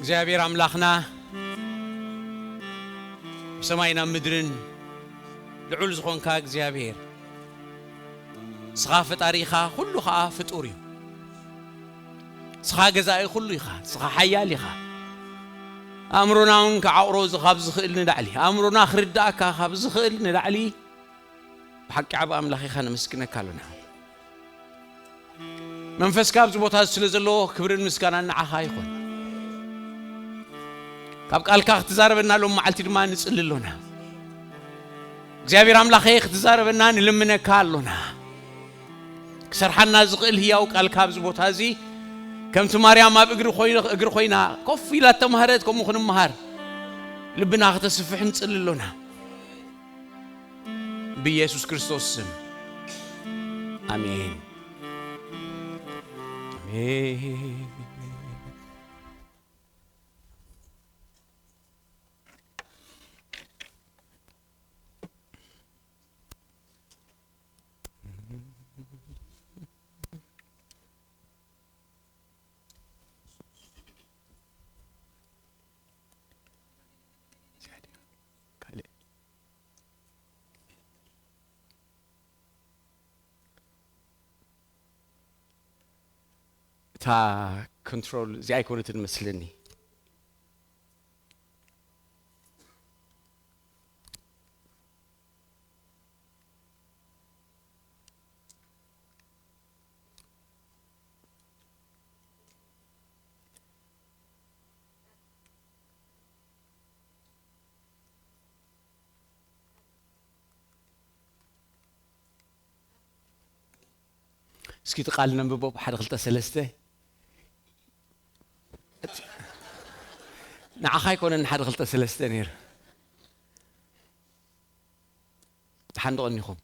እግዚኣብሔር ኣምላኽና፣ ብሰማይና ምድርን ልዑል ዝኾንካ እግዚኣብሔር፣ ንስኻ ፈጣሪ ኢኻ፣ ኩሉ ኸኣ ፍጡር እዩ። ንስኻ ገዛኢ ኩሉ ኢኻ፣ ንስኻ ሓያል ኢኻ። ኣእምሮና እውን ክዓቕሮ ዝ-፣ ካብ ዝኽእል ንላዕሊ፣ ኣእምሮና ክርድኣካ ካብ ዝኽእል ንላዕሊ፣ ብሓቂ ዓቢ ኣምላኽ ኢኻ፣ ነመስግነካ ኣሎና። መንፈስካ ኣብዚ ቦታ እዚ ስለ ዘሎ፣ ክብርን ምስጋናን ንዓኻ ይኹን። ካብ ቃልካ ክትዛረበና ሎም መዓልቲ ድማ ንጽሊ ኣሎና። እግዚኣብሔር ኣምላኸ፣ ክትዛረበና ንልምነካ ኣሎና። ክሰርሓና ዝኽእል ህያው ቃልካ ኣብዚ ቦታ እዚ፣ ከምቲ ማርያም ኣብ እግሪ ኮይነ-፣ እግሪ ኮይና ኮፍ ኢላ እተማህረት፣ ከምኡ ክንመሃር ልብና ክተስፍሕ ንጽሊ ኣሎና። ብኢየሱስ ክርስቶስ ስም። ኣሜን። ኣሜን። ካልእ እታ ኮንትሮል እዚኣ ኣይኮነትን መስለኒ። እስኪ እቲ ቃል ነንብቦ፣ ሓደ ክልተ ሰለስተ። ንዓኻ ኣይኮነን ሓደ ክልተ ሰለስተ ነይሩ። ደሓን ዶ ቀኒኹም?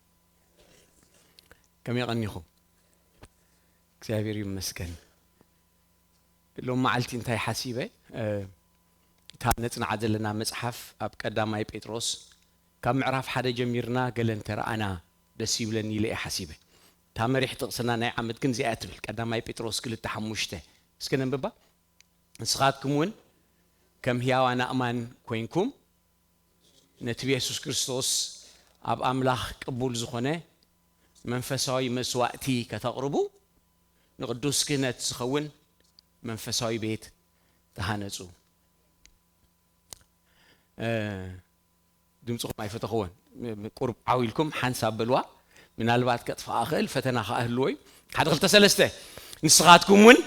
ከመይ ቀኒኹም? እግዚኣብሔር ይመስገን። ሎም መዓልቲ እንታይ ሓሲበ? እ፣ እታ ነጽንዓ ዘለና መጽሓፍ ኣብ ቀዳማይ ጴጥሮስ ካብ ምዕራፍ ሓደ ጀሚርና ገለ እንተረኣና ደስ ይብለኒ ኢለ እየ ሓሲበ። እታ መሪሕ ጥቕስና ናይ ዓመት ግን እዚኣ እያ ትብል፣ ቀዳማይ ጴጥሮስ ክልተ ሓሙሽተ። እስከ ነንብባ። ንስኻትኩም እውን ከም ህያዋን ኣእማን ኮይንኩም ነቲ ብየሱስ ክርስቶስ ኣብ ኣምላኽ ቅቡል ዝኾነ መንፈሳዊ መስዋእቲ ከተቕርቡ ንቕዱስ ክህነት ዝኸውን መንፈሳዊ ቤት ተሃነጹ። እ፣ ድምፅኹም ኣይፈተኽዎን። ም-፣ ም-፣ ቁሩብ ዓው ኢልኩም ሓንሳብ በልዋ። ምናልባት ከጥፍኣ እኽእል፣ ፈተና ከኣ ህልዎ እዩ። ሓደ፣ ክልተ፣ ሰለስተ። ንስኻትኩም እውን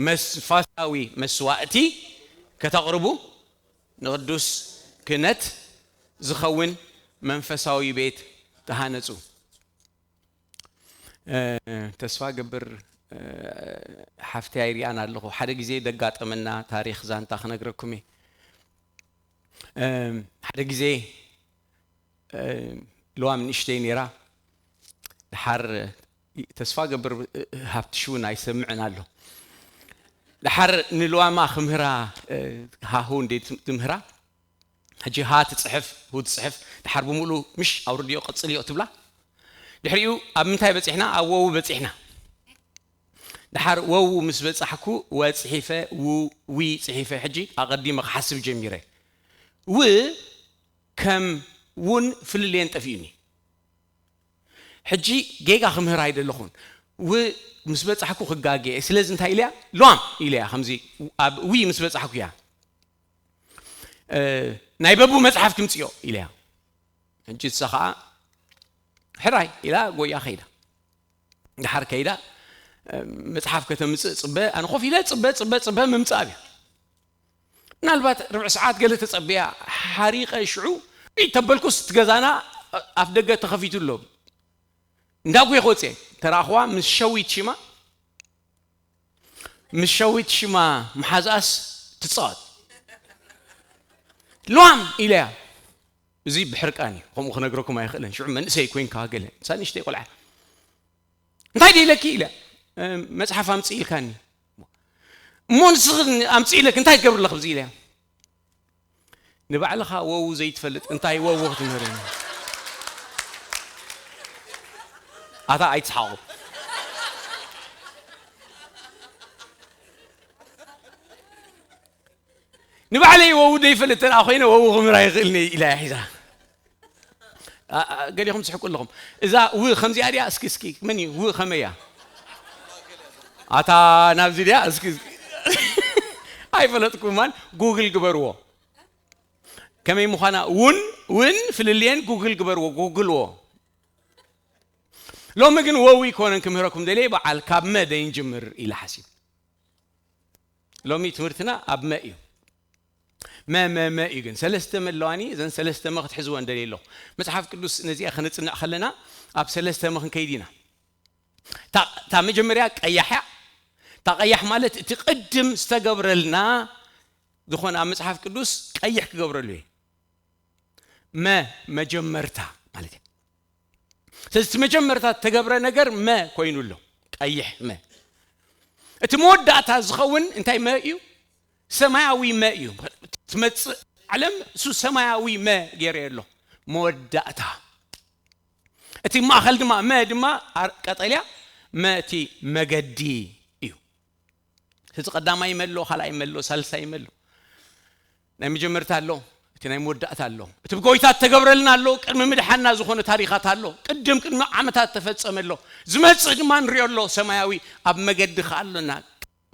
መስፋሳዊ መስዋእቲ ከተቕርቡ ንቅዱስ ክህነት ዝኸውን መንፈሳዊ ቤት ተሃነጹ። እ፣ ተስፋ ገብር፣ እ፣ ሓፍተይ ኣይሪኣን ኣለኹ። ሓደ ግዜ ደጋጠመና ታሪኽ ዛንታ ክነግረኩም እየ። እ፣ ሓደ ግዜ፣ እ፣ ልዋም ንእሽተይ ነይራ። ደሓር ተስፋ ገብር፣ እ፣ ሃብትሽ እውን ኣይሰምዕን ኣሎ። ደሓር ንልዋማ ክምህራ፣ እ፣ ሃሁ እንዴ ትምህራ፣ ሕጂ ሃ ትጽሕፍ፣ ሁ ትጽሕፍ፣ ደሓር ብምሉኡ ምሽ ኣውርድዮ ቀጽልዮ ትብላ። ድሕሪኡ ኣብ ምንታይ በጺሕና? ኣብ ወው በጺሕና። ደሓር ወው ምስ በጻሕኩ ወ ጽሒፈ፣ ው፣ ዊ ጽሒፈ። ሕጂ ኣቐዲመ ክሓስብ ጀሚረ። ው ከም ውን ፍልልየን ጠፊኡኒ። ሕጂ ጌጋ ክምህር ኣይደለኹን። ው ምስ በጻሕኩ ክጋገ እየ። ስለዚ እንታይ ኢለያ? ሏም ኢለያ። ከምዚ ኣብ ዊ ምስ በጻሕኩ እያ። እ፣ ናይ በቡ መጽሓፍ ክምጽዮ ኢለያ። ሕጂ እሳ ኸኣ ሕራይ ኢላ ጎያ ከይዳ። ድሓር ከይዳ፣ እ፣ መጽሓፍ ከተምጽእ ጽበ፣ ኣነ ኮፍ ኢለ ጽበ፣ ጽበ፣ ጽበ ምምጻእ ኣብያ። ምናልባት ርብዒ ሰዓት ገለ ተጸብያ፣ ሓሪቐ ሽዑ፣ እይ ተበልኩስ፣ እቲ ገዛና ኣፍ ደገ ተኸፊቱ ኣሎ። እንዳጉየ ክወጽእ እየ። ተራእኽዋ ምስ ሸዊት ሽማ፣ ምስ ሸዊት ሽማ መሓዝኣስ ትጻወት። ልዋም ኢለያ። እዚ ብሕርቃን እዩ። ከምኡ ክነግረኩም ኣይኽእልን። ሽዑ መንእሰይ ኮይንካ ገለ። ንሳ ንእሽተይ ቆልዓ። "እንታይ ደይለኪ?" ኢለ። "እ፣ መጽሓፍ ኣምጽእ ኢልካኒ። እሞ ንስኺ ኣምጽእ ኢለኪ እንታይ ትገብሪ ኣለኺ ኣብዚ?" ኢለያ። "ንባዕልኻ ወው ዘይትፈልጥ እንታይ ወው ክትምህረኒ?" ኣታ ኣይትስሓቑ። ንባዕለይ ወው ዘይፈልጥ እንተ ደኣ ኮይነ ወው ክምህር ኣይኽእልን እየ ኢላ እያ ሒዛ። ኣ- ኣ- ገሊኹም ትስሕቁ ኣለኹም። እዛ ው ከምዚኣ ድያ? እስኪ እስኪ መን እዩ ው ከመይ እያ? ኣታ ናብዚ ድያ? እስኪ እስኪ ኣይፈለጥኩማን። ጉግል ግበርዎ ከመይ ምዃና። ውን ውን ፍልልየን ጉግል ግበርዎ፣ ጉግልዎ። ሎሚ ግን ወው ይኮነን ክምህረኩም ደልየ፣ በዓል ካብ መ ደይንጅምር ኢለ ሓሲብ። ሎሚ ትምህርትና ኣብ መ እዩ። መ መ መ እዩ። ግን ሰለስተ መ ኣለዋኒ። እዘን ሰለስተ መ ክትሕዝወን ደልየ ኣለኹ። መጽሓፍ ቅዱስ ነዚኣ ከነጽንዕ ከለና ኣብ ሰለስተ መ ክንከይድ ኢና። እታ እታ መጀመርያ ቀያሕ እያ። እታ ቀያሕ ማለት እቲ ቅድም ዝተገብረልና ዝኾነ ኣብ መጽሓፍ ቅዱስ ቀይሕ ክገብረሉ እየ። መ መጀመርታ ማለት እዩ። ስለዚ እቲ መጀመርታ እተገብረ ነገር መ ኮይኑ ኣሎ። ቀይሕ መ። እቲ መወዳእታ ዝኸውን እንታይ መ እዩ? ሰማያዊ መ እዩ። ትመጽእ ዓለም እሱ ሰማያዊ መ ገይረ ኣሎ። መወዳእታ። እቲ ማእኸል ድማ መ ድማ ኣር- ቀጠልያ መ እቲ መገዲ እዩ። እቲ ቀዳማይ መ ኣሎ፣ ካልኣይ መ ኣሎ፣ ሳልሳይ መ ኣሎ። ናይ መጀመርታ ኣሎ፣ እቲ ናይ መወዳእታ ኣሎ። እቲ ብጎይታ እተገብረልና ኣሎ፣ ቅድሚ ምድሓና ዝኾነ ታሪኻት ኣሎ፣ ቅድም ቅድሚ ዓመታት ተፈጸመ ኣሎ። ዝመጽእ ድማ ንሪኦ ኣሎ፣ ሰማያዊ ኣብ መገዲ ከኣ ኣሎና።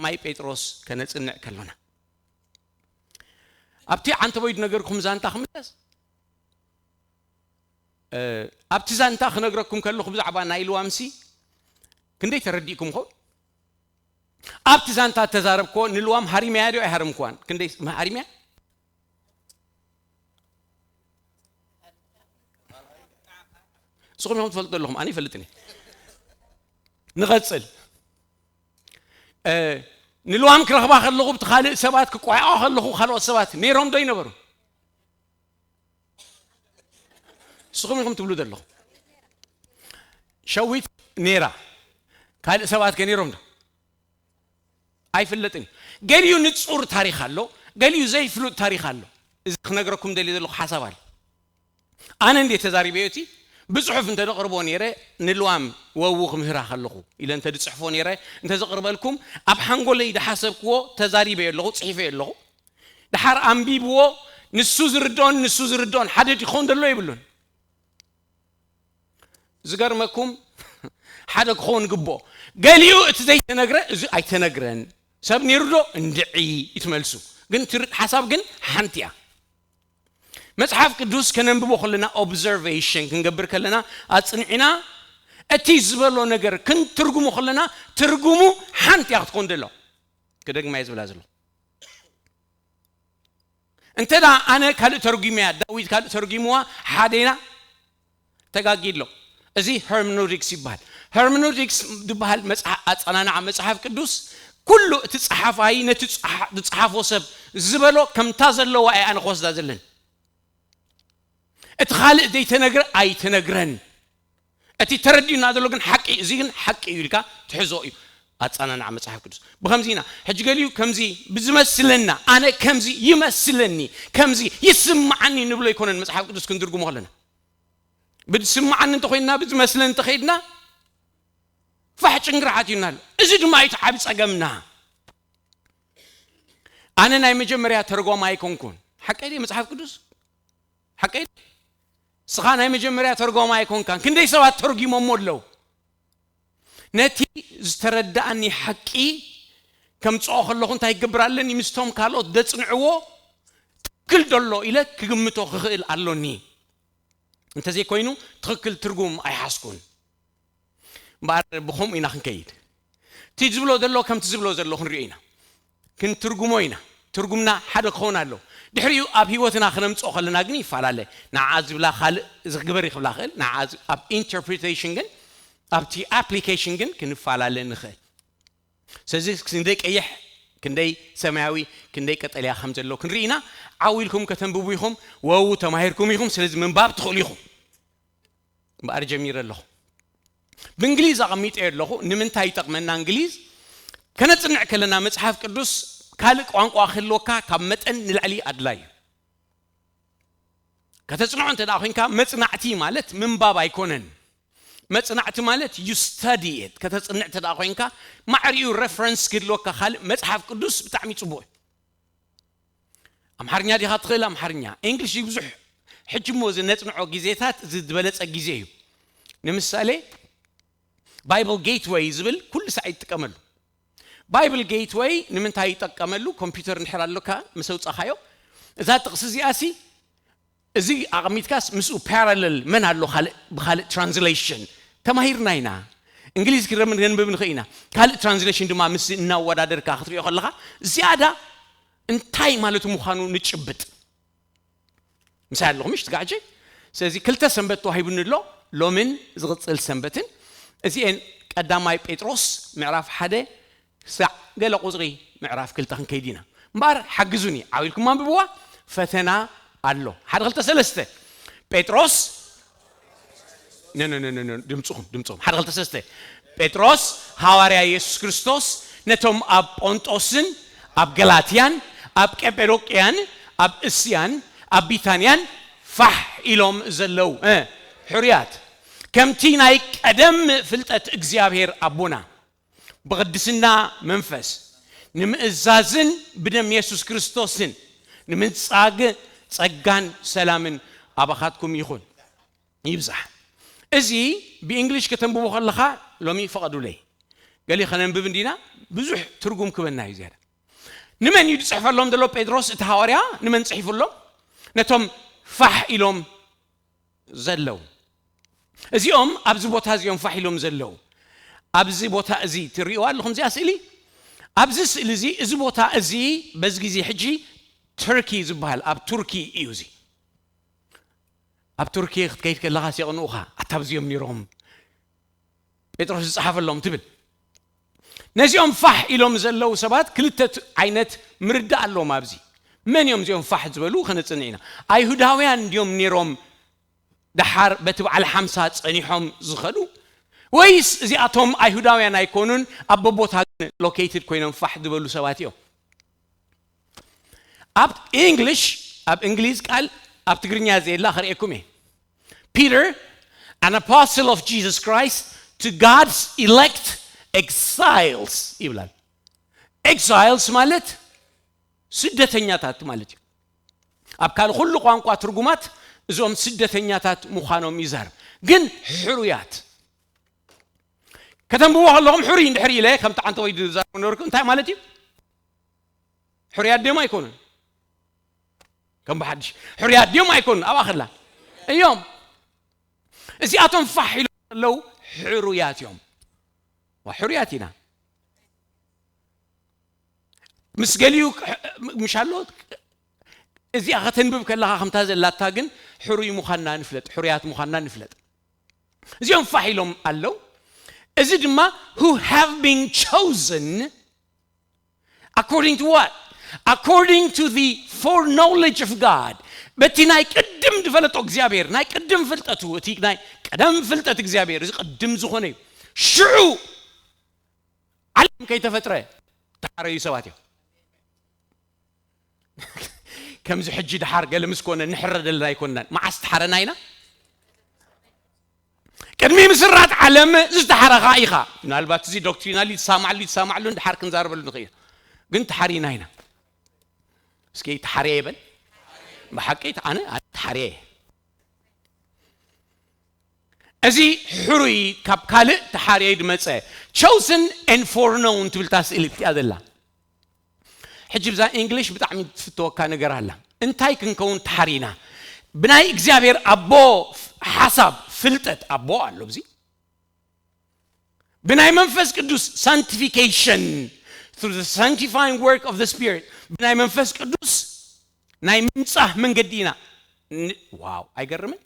ማይ ጴጥሮስ ከነጽንዕ ከሎና ኣብቲ ዓንተቦይ ዝነገርኩም ዛንታ ክምለስ። እ፣ ኣብቲ ዛንታ ክነግረኩም ከለኹ ብዛዕባ ናይ ልዋምሲ ክንደይ ተረዲእኩም ኾን? ኣብቲ ዛንታ እተዛረብክዎ ንልዋም ሃሪመያ ድዮ ኣይሃረምክዋን? ክንደይ ሃሪመያ? ንስኹም ኢኹም ትፈልጡ ዘለኹም፣ ኣነ ይፈልጥን እየ። ንቐጽል። እ፣ ንልዋም ክረኽባ ከለኹ፣ ብቲ ካልእ ሰባት ክቋየቋ ከለኹ፣ ካልኦት ሰባት ነይሮም ዶ ይነበሩ? ንስኹም ኢኹም ትብሉ ዘለኹም። ሸዊት ነይራ፣ ካልእ ሰባት ከ ነይሮም ዶ? ኣይፍለጥን እዩ። ገሊኡ ንጹር ታሪኽ ኣሎ፣ ገሊኡ ዘይፍሉጥ ታሪኽ ኣሎ። እዚ ክነግረኩም ደልየ ዘለኹ ሓሳብ ኣሎ። ኣነ እንዴ ተዛሪበዮ እቲ ብጽሑፍ እንተ ዘቕርቦ ነይረ፣ ንልዋም ወው ክምህራ ከለኹ ኢለ እንተ ዝጽሕፎ ነይረ፣ እንተ ዘቕርበልኩም፣ ኣብ ሓንጎለይ ዝሓሰብክዎ ተዛሪበዮ ኣለኹ፣ ጽሒፈዮ ኣለኹ። ድሓር ኣንቢብዎ፣ ንሱ ዝርድኦን ንሱ ዝርድኦን ሓደ ድኾን ዘሎ ይብሉን። ዝገርመኩም ሓደ ክኸውን ግብኦ። ገሊኡ እቲ ዘይተነግረ እዚ ኣይተነግረን። ሰብ ነይሩ ዶ? እንድዒ ይትመልሱ። ግን ትር- ሓሳብ ግን ሓንቲ እያ። መጽሓፍ ቅዱስ ከነንብቦ ከለና ኦብዘርቬሽን ክንገብር ከለና ኣጽኒዕና እቲ ዝበሎ ነገር ክንትርጉሞ ከለና ትርጉሙ ሓንቲ እያ ክትኮን ደሎ። ክደግማ እየ ዝብላ ዘሎ። እንተ ደኣ ኣነ ካልእ ተርጒመያ፣ ዳዊት ካልእ ተርጒምዋ፣ ሓደ ኢና፣ ተጋጊ ኣሎ። እዚ ሄርሜኖውቲክስ ይበሃል። ሄርሜኖውቲክስ ዝበሃል መጽሓ- ኣጸናንዓ መጽሓፍ ቅዱስ ኩሉ እቲ ጸሓፋይ ነቲ ጸሓ- ዝጸሓፎ ሰብ ዝበሎ ከምታ ዘለዋ እየ ኣነ ክወስዳ ዘለኒ። እቲ ካልእ ዘይተነግረ ኣይተነግረን። እቲ ተረዲኡና ዘሎ ግን ሓቂ፣ እዚ ግን ሓቂ እዩ ኢልካ ትሕዞ እዩ ኣጸናንዓ መጽሓፍ ቅዱስ። ብኸምዚ ኢና ሕጂ ገሊኡ ከምዚ ብዝመስለና፣ ኣነ ከምዚ ይመስለኒ፣ ከምዚ ይስምዓኒ ንብሎ ኣይኮነን መጽሓፍ ቅዱስ ክንትርጉሞ ከለና። ብዝስምዓኒ እንተኾይንና፣ ብዝመስለኒ እንተኸይድና ፋሕ ጭንግርዓት እዩና ኣሎ። እዚ ድማ እቲ ዓቢ ጸገምና። ኣነ ናይ መጀመርያ ተርጓማይ ኣይኮንኩን። ሓቀይ ድየ መጽሓፍ ቅዱስ? ሓቀይ? ስኻ ናይ መጀመርያ ተርጓማይ ኣይኮንካን። ክንደይ ሰባት ተርጒሞሞ ኣለዉ። ነቲ ዝተረዳኣኒ ሓቂ ከምጽኦ ከለኹ እንታይ ክገብር ኣለኒ? ምስቶም ካልኦት ደጽንዕዎ ትክክል ደሎ ኢለ ክግምቶ ክኽእል ኣሎኒ። እንተዘይኮይኑ ትኽክል ትርጉም ኣይሓዝኩን። እምበኣር ብኸምኡ ኢና ክንከይድ። እቲ ዝብሎ ዘሎ ከምቲ ዝብሎ ዘሎ ክንሪኦ ኢና። ክንትርጉሞ ኢና። ትርጉምና ሓደ ክኸውን ኣለዎ። ድሕሪኡ ኣብ ህይወትና ክነምጽኦ ከለና ግን ይፈላለ። ንዓ ዝብላ ካልእ፣ እዚ ክግበር ይኽብላ ክእል። ንዓ ዝ- ኣብ ኢንተርፕሪቴሽን ግን፣ ኣብቲ ኣፕሊኬሽን ግን ክንፈላለ ንኽእል። ስለዚ ክንደይ ቀይሕ፣ ክንደይ ሰማያዊ፣ ክንደይ ቀጠልያ ከም ዘሎ ክንርኢ ኢና። ዓው ኢልኩም ከተንብቡ ኢኹም፣ ወው ተማሂርኩም ኢኹም። ስለዚ ምንባብ ትኽእሉ ኢኹም። እምበኣር ጀሚረ ኣለኹ። ብእንግሊዝ ኣቐሚጠዮ ኣለኹ። ንምንታይ ይጠቕመና እንግሊዝ? ከነጽንዕ ከለና መጽሓፍ ቅዱስ ካልእ ቋንቋ ክህልወካ ካብ መጠን ንላዕሊ ኣድላይ እዩ። ከተጽንዖ እንተ ደኣ ኮይንካ፣ መጽናዕቲ ማለት ምንባብ ኣይኮነን። መጽናዕቲ ማለት you study it። ከተጽንዕ እንተ ደኣ ኮይንካ፣ ማዕሪኡ ሬፈረንስ ክህልወካ ካልእ መጽሓፍ ቅዱስ ብጣዕሚ ጽቡቕ እዩ። ኣምሓርኛ ዲኻ ትኽእል? ኣምሓርኛ። እንግሊሽ ብዙሕ፣ ሕጂ እሞ እዚ ነጽንዖ ግዜታት እዚ ዝበለጸ ግዜ እዩ። ንምሳሌ፣ ባይብል ጌትወይ ዝብል ኩሉ ሳዕ ይጥቀመሉ። ባይብል ጌትወይ ንምንታይ ይጠቀመሉ? ኮምፒውተር እንድሕር ኣሎካ ምስ ኣውጻኻዮ፣ እዛ ጥቕሲ እዚኣ ሲ፣ እዚ ኣቐሚጥካስ ምስኡ ፓራለል መን ኣሎ? ካልእ፣ ብኻልእ ትራንስሌሽን ተማሂርና ኢና። እንግሊዝ ክረምን ክንብብ ንኽእል ኢና። ካልእ ትራንስሌሽን ድማ ምስ እናወዳደርካ ክትሪኦ ከለኻ፣ ዝያዳ እንታይ ማለት ምዃኑ ንጭብጥ። ምሳይ ኣለኹም፣ ምሽ ትጋዕጂ። ስለዚ ክልተ ሰንበት ተዋሂቡኒ ኣሎ፣ ሎምን ዝቕጽል ሰንበትን። እዚኤን ቀዳማይ ጴጥሮስ ምዕራፍ ሓደ ክሳዕ ገለ ቁጽሪ ምዕራፍ ክልተ ክንከይድ ኢና። እምበኣር ሓግዙኒ፣ ዓው ኢልኩም ኣንብብዋ። ፈተና ኣሎ። ሓደ፣ ክልተ፣ ሰለስተ። ጴጥሮስ፣ ኖ፣ ኖ፣ ኖ፣ ኖ፣ ኖ፣ ድምፅኹም፣ ድምፅኹም። ሓደ፣ ክልተ፣ ሰለስተ። ጴጥሮስ፣ ሃዋርያ የሱስ ክርስቶስ፣ ነቶም ኣብ ጶንጦስን ኣብ ገላትያን ኣብ ቀጴዶቅያን ኣብ እስያን ኣብ ቢታንያን ፋሕ ኢሎም ዘለዉ፣ እ፣ ሕሩያት፣ ከምቲ ናይ ቀደም ፍልጠት እግዚኣብሔር ኣቦና ብቕድስና መንፈስ ንምእዛዝን ብደም የሱስ ክርስቶስን ንምንጻግ ጸጋን ሰላምን ኣባኻትኩም ይኹን፣ ይብዛሕ። እዚ ብእንግሊሽ ከተንብቦ ከለኻ፣ ሎሚ ፈቐዱለይ፣ ገሊ ከነንብብ እንዲና፣ ብዙሕ ትርጉም ክበና እዩ ዝያዳ። ንመን እዩ ዝጽሕፈሎም ዘሎ ጴጥሮስ? እቲ ሃዋርያ ንመን ጽሒፉሎም? ነቶም ፋሕ ኢሎም ዘለዉ። እዚኦም ኣብዚ ቦታ እዚኦም ፋሕ ኢሎም ዘለዉ። ኣብዚ ቦታ እዚ ትርእይዋ ኣለኹም እዚኣ ስእሊ? ኣብዚ ስእሊ እዚ፣ እዚ ቦታ እዚ በዚ ግዜ ሕጂ ተርኪ ዝበሃል፣ ኣብ ቱርኪ እዩ እዚ። ኣብ ቱርኪ ክትከይድ ከለኻ የቕንኡኻ፣ ኣታ ኣብዚኦም ነይሮም ጴጥሮስ ዝጸሓፈሎም ትብል። ነዚኦም ፋሕ ኢሎም ዘለዉ ሰባት ክልተ ት-፣ ዓይነት ምርዳእ ኣለዎም ኣብዚ። መን እዮም እዚኦም ፋሕ ዝበሉ? ከነጽንዕ ኢና። ኣይሁዳውያን እንድዮም ነይሮም ደሓር በቲ በዓል ሓምሳ ጸኒሖም ዝኸዱ? ወይስ እዚኣቶም ኣይሁዳውያን ኣይኮኑን፣ ኣብ በቦታ ግን ሎኬትድ ኮይኖም ፋሕ ዝበሉ ሰባት እዮም? ኣብ እንግሊሽ፣ ኣብ እንግሊዝ ቃል፣ ኣብ ትግርኛ ዘየላ ከርእየኩም እየ። Peter, an apostle of Jesus Christ to God's elect exiles ይብላል። ኤግዛይልስ ማለት ስደተኛታት ማለት እዩ። ኣብ ካልእ ኩሉ ቋንቋ ትርጉማት እዞም ስደተኛታት ምዃኖም ይዛረብ። ግን ሕሩያት ከተንብቦ ከለኹም፣ ሕሩይ እንድሕር ኢለ ከምቲ ዓንተወይ ዝዛረቡ ነበርኩ፣ እንታይ ማለት እዩ? ሕሩያት ድዮም ኣይኮኑን? ከም ብሓድሽ፣ ሕሩያት ድዮም ኣይኮኑን? ኣብኣ ከላ እዮም። እዚኣቶም ፋሕ ኢሎም ዘለዉ ሕሩያት እዮም። ዋ፣ ሕሩያት ኢና። ምስ ገሊኡ ክ-፣ ምሽ ኣሎ፣ እዚኣ ከተንብብ ከለኻ ከምታ ዘላታ ግን ሕሩይ ምዃንና ንፍለጥ፣ ሕሩያት ምዃንና ንፍለጥ። እዚኦም ፋሕ ኢሎም ኣለዉ። እዚ ድማ who have been chosen according to what? According to the foreknowledge of God. በቲ ናይ ቅድም ዝፈለጦ እግዚኣብሔር፣ ናይ ቅድም ፍልጠቱ፣ እቲ ናይ ቀደም ፍልጠት እግዚኣብሔር፣ እዚ ቅድም ዝኾነ እዩ። ሽዑ ዓለም ከይተፈጥረ ተሓረዩ ሰባት እዮም። ከምዚ ሕጂ ድሓር ገለ ምስ ኮነ ንሕረ ዘለና ኣይኮንናን። መዓስ ተሓረና ኢና? ቅድሚ ምስራት ዓለም ዝተሓረኻ ኢኻ። ምናልባት እዚ ዶክትሪናሊ ትሰማዕሉ፣ ትሰማዕሉ፣ ድሓር ክንዛረበሉ ንኽእል። ግን ተሓሪና ኢና። እስኪ ተሓርየ ይበል። ብሓቂ ኣነ፣ ኣነ ተሓርየ እየ። እዚ ሕሩይ ካብ ካልእ ተሓርየ ድመጸ። Chosen and foreknown ትብል እታ ስእሊ እቲኣ ዘላ። ሕጂ ብዛ እንግሊሽ ብጣዕሚ ትፍተወካ ነገር ኣላ። እንታይ ክንከውን ተሓሪና? ብናይ እግዚኣብሔር ኣቦ ሓሳብ፣ ፍልጠት፣ ኣቦ ኣሎ ኣብዚ። ብናይ መንፈስ ቅዱስ ሳንክቲፊኬሽን፣ through the sanctifying work of the Spirit፣ ብናይ መንፈስ ቅዱስ ናይ ምንጻህ መንገዲ ኢና። ን-፣ ዋው፣ ኣይገርምን?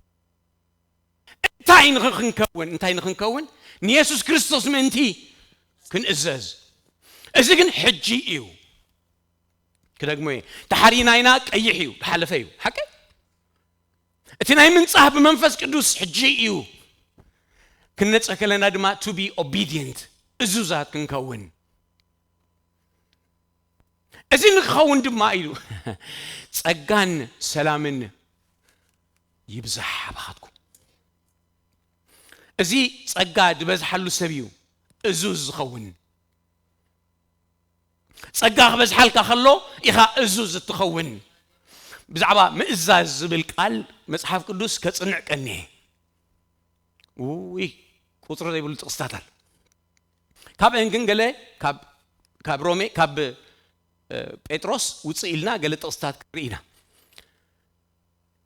እንታይ ንኽንከውን፣ እንታይ ንኽንከውን? ንየሱስ ክርስቶስ ምእንቲ ክንእዘዝ። እዚ ግን ሕጂ እዩ። ክደግሞ እየ። ተሓሪና ኢና፣ ቀይሕ እዩ፣ ዝሓለፈ እዩ። ሓቂ? እቲ ናይ ምንጻህ ብመንፈስ ቅዱስ ሕጂ እዩ። ክንነጽህ ከለና ድማ to be obedient፣ እዙዛት ክንከውን። እዚ ንክኸውን ድማ ኢሉ፣ "ጸጋን ሰላምን ይብዛሕ ኣባኻትኩም." እዚ ጸጋ ዝበዝሓሉ ሰብ እዩ እዙዝ ዝኸውን። ጸጋ ክበዝሓልካ ከሎ ኢኻ እዙዝ እትኸውን። ብዛዕባ ምእዛዝ ዝብል ቃል መጽሓፍ ቅዱስ ከጽንዕ ቀንየ። ውይ፣ ቁጽሪ ዘይብሉ ጥቕስታት ኣሎ። ካብአን ግን ገለ ካብ፣ ካብ ሮሜ፣ ካብ፣ እ፣ ጴጥሮስ ውፅእ ኢልና ገለ ጥቕስታት ክርኢ ኢና።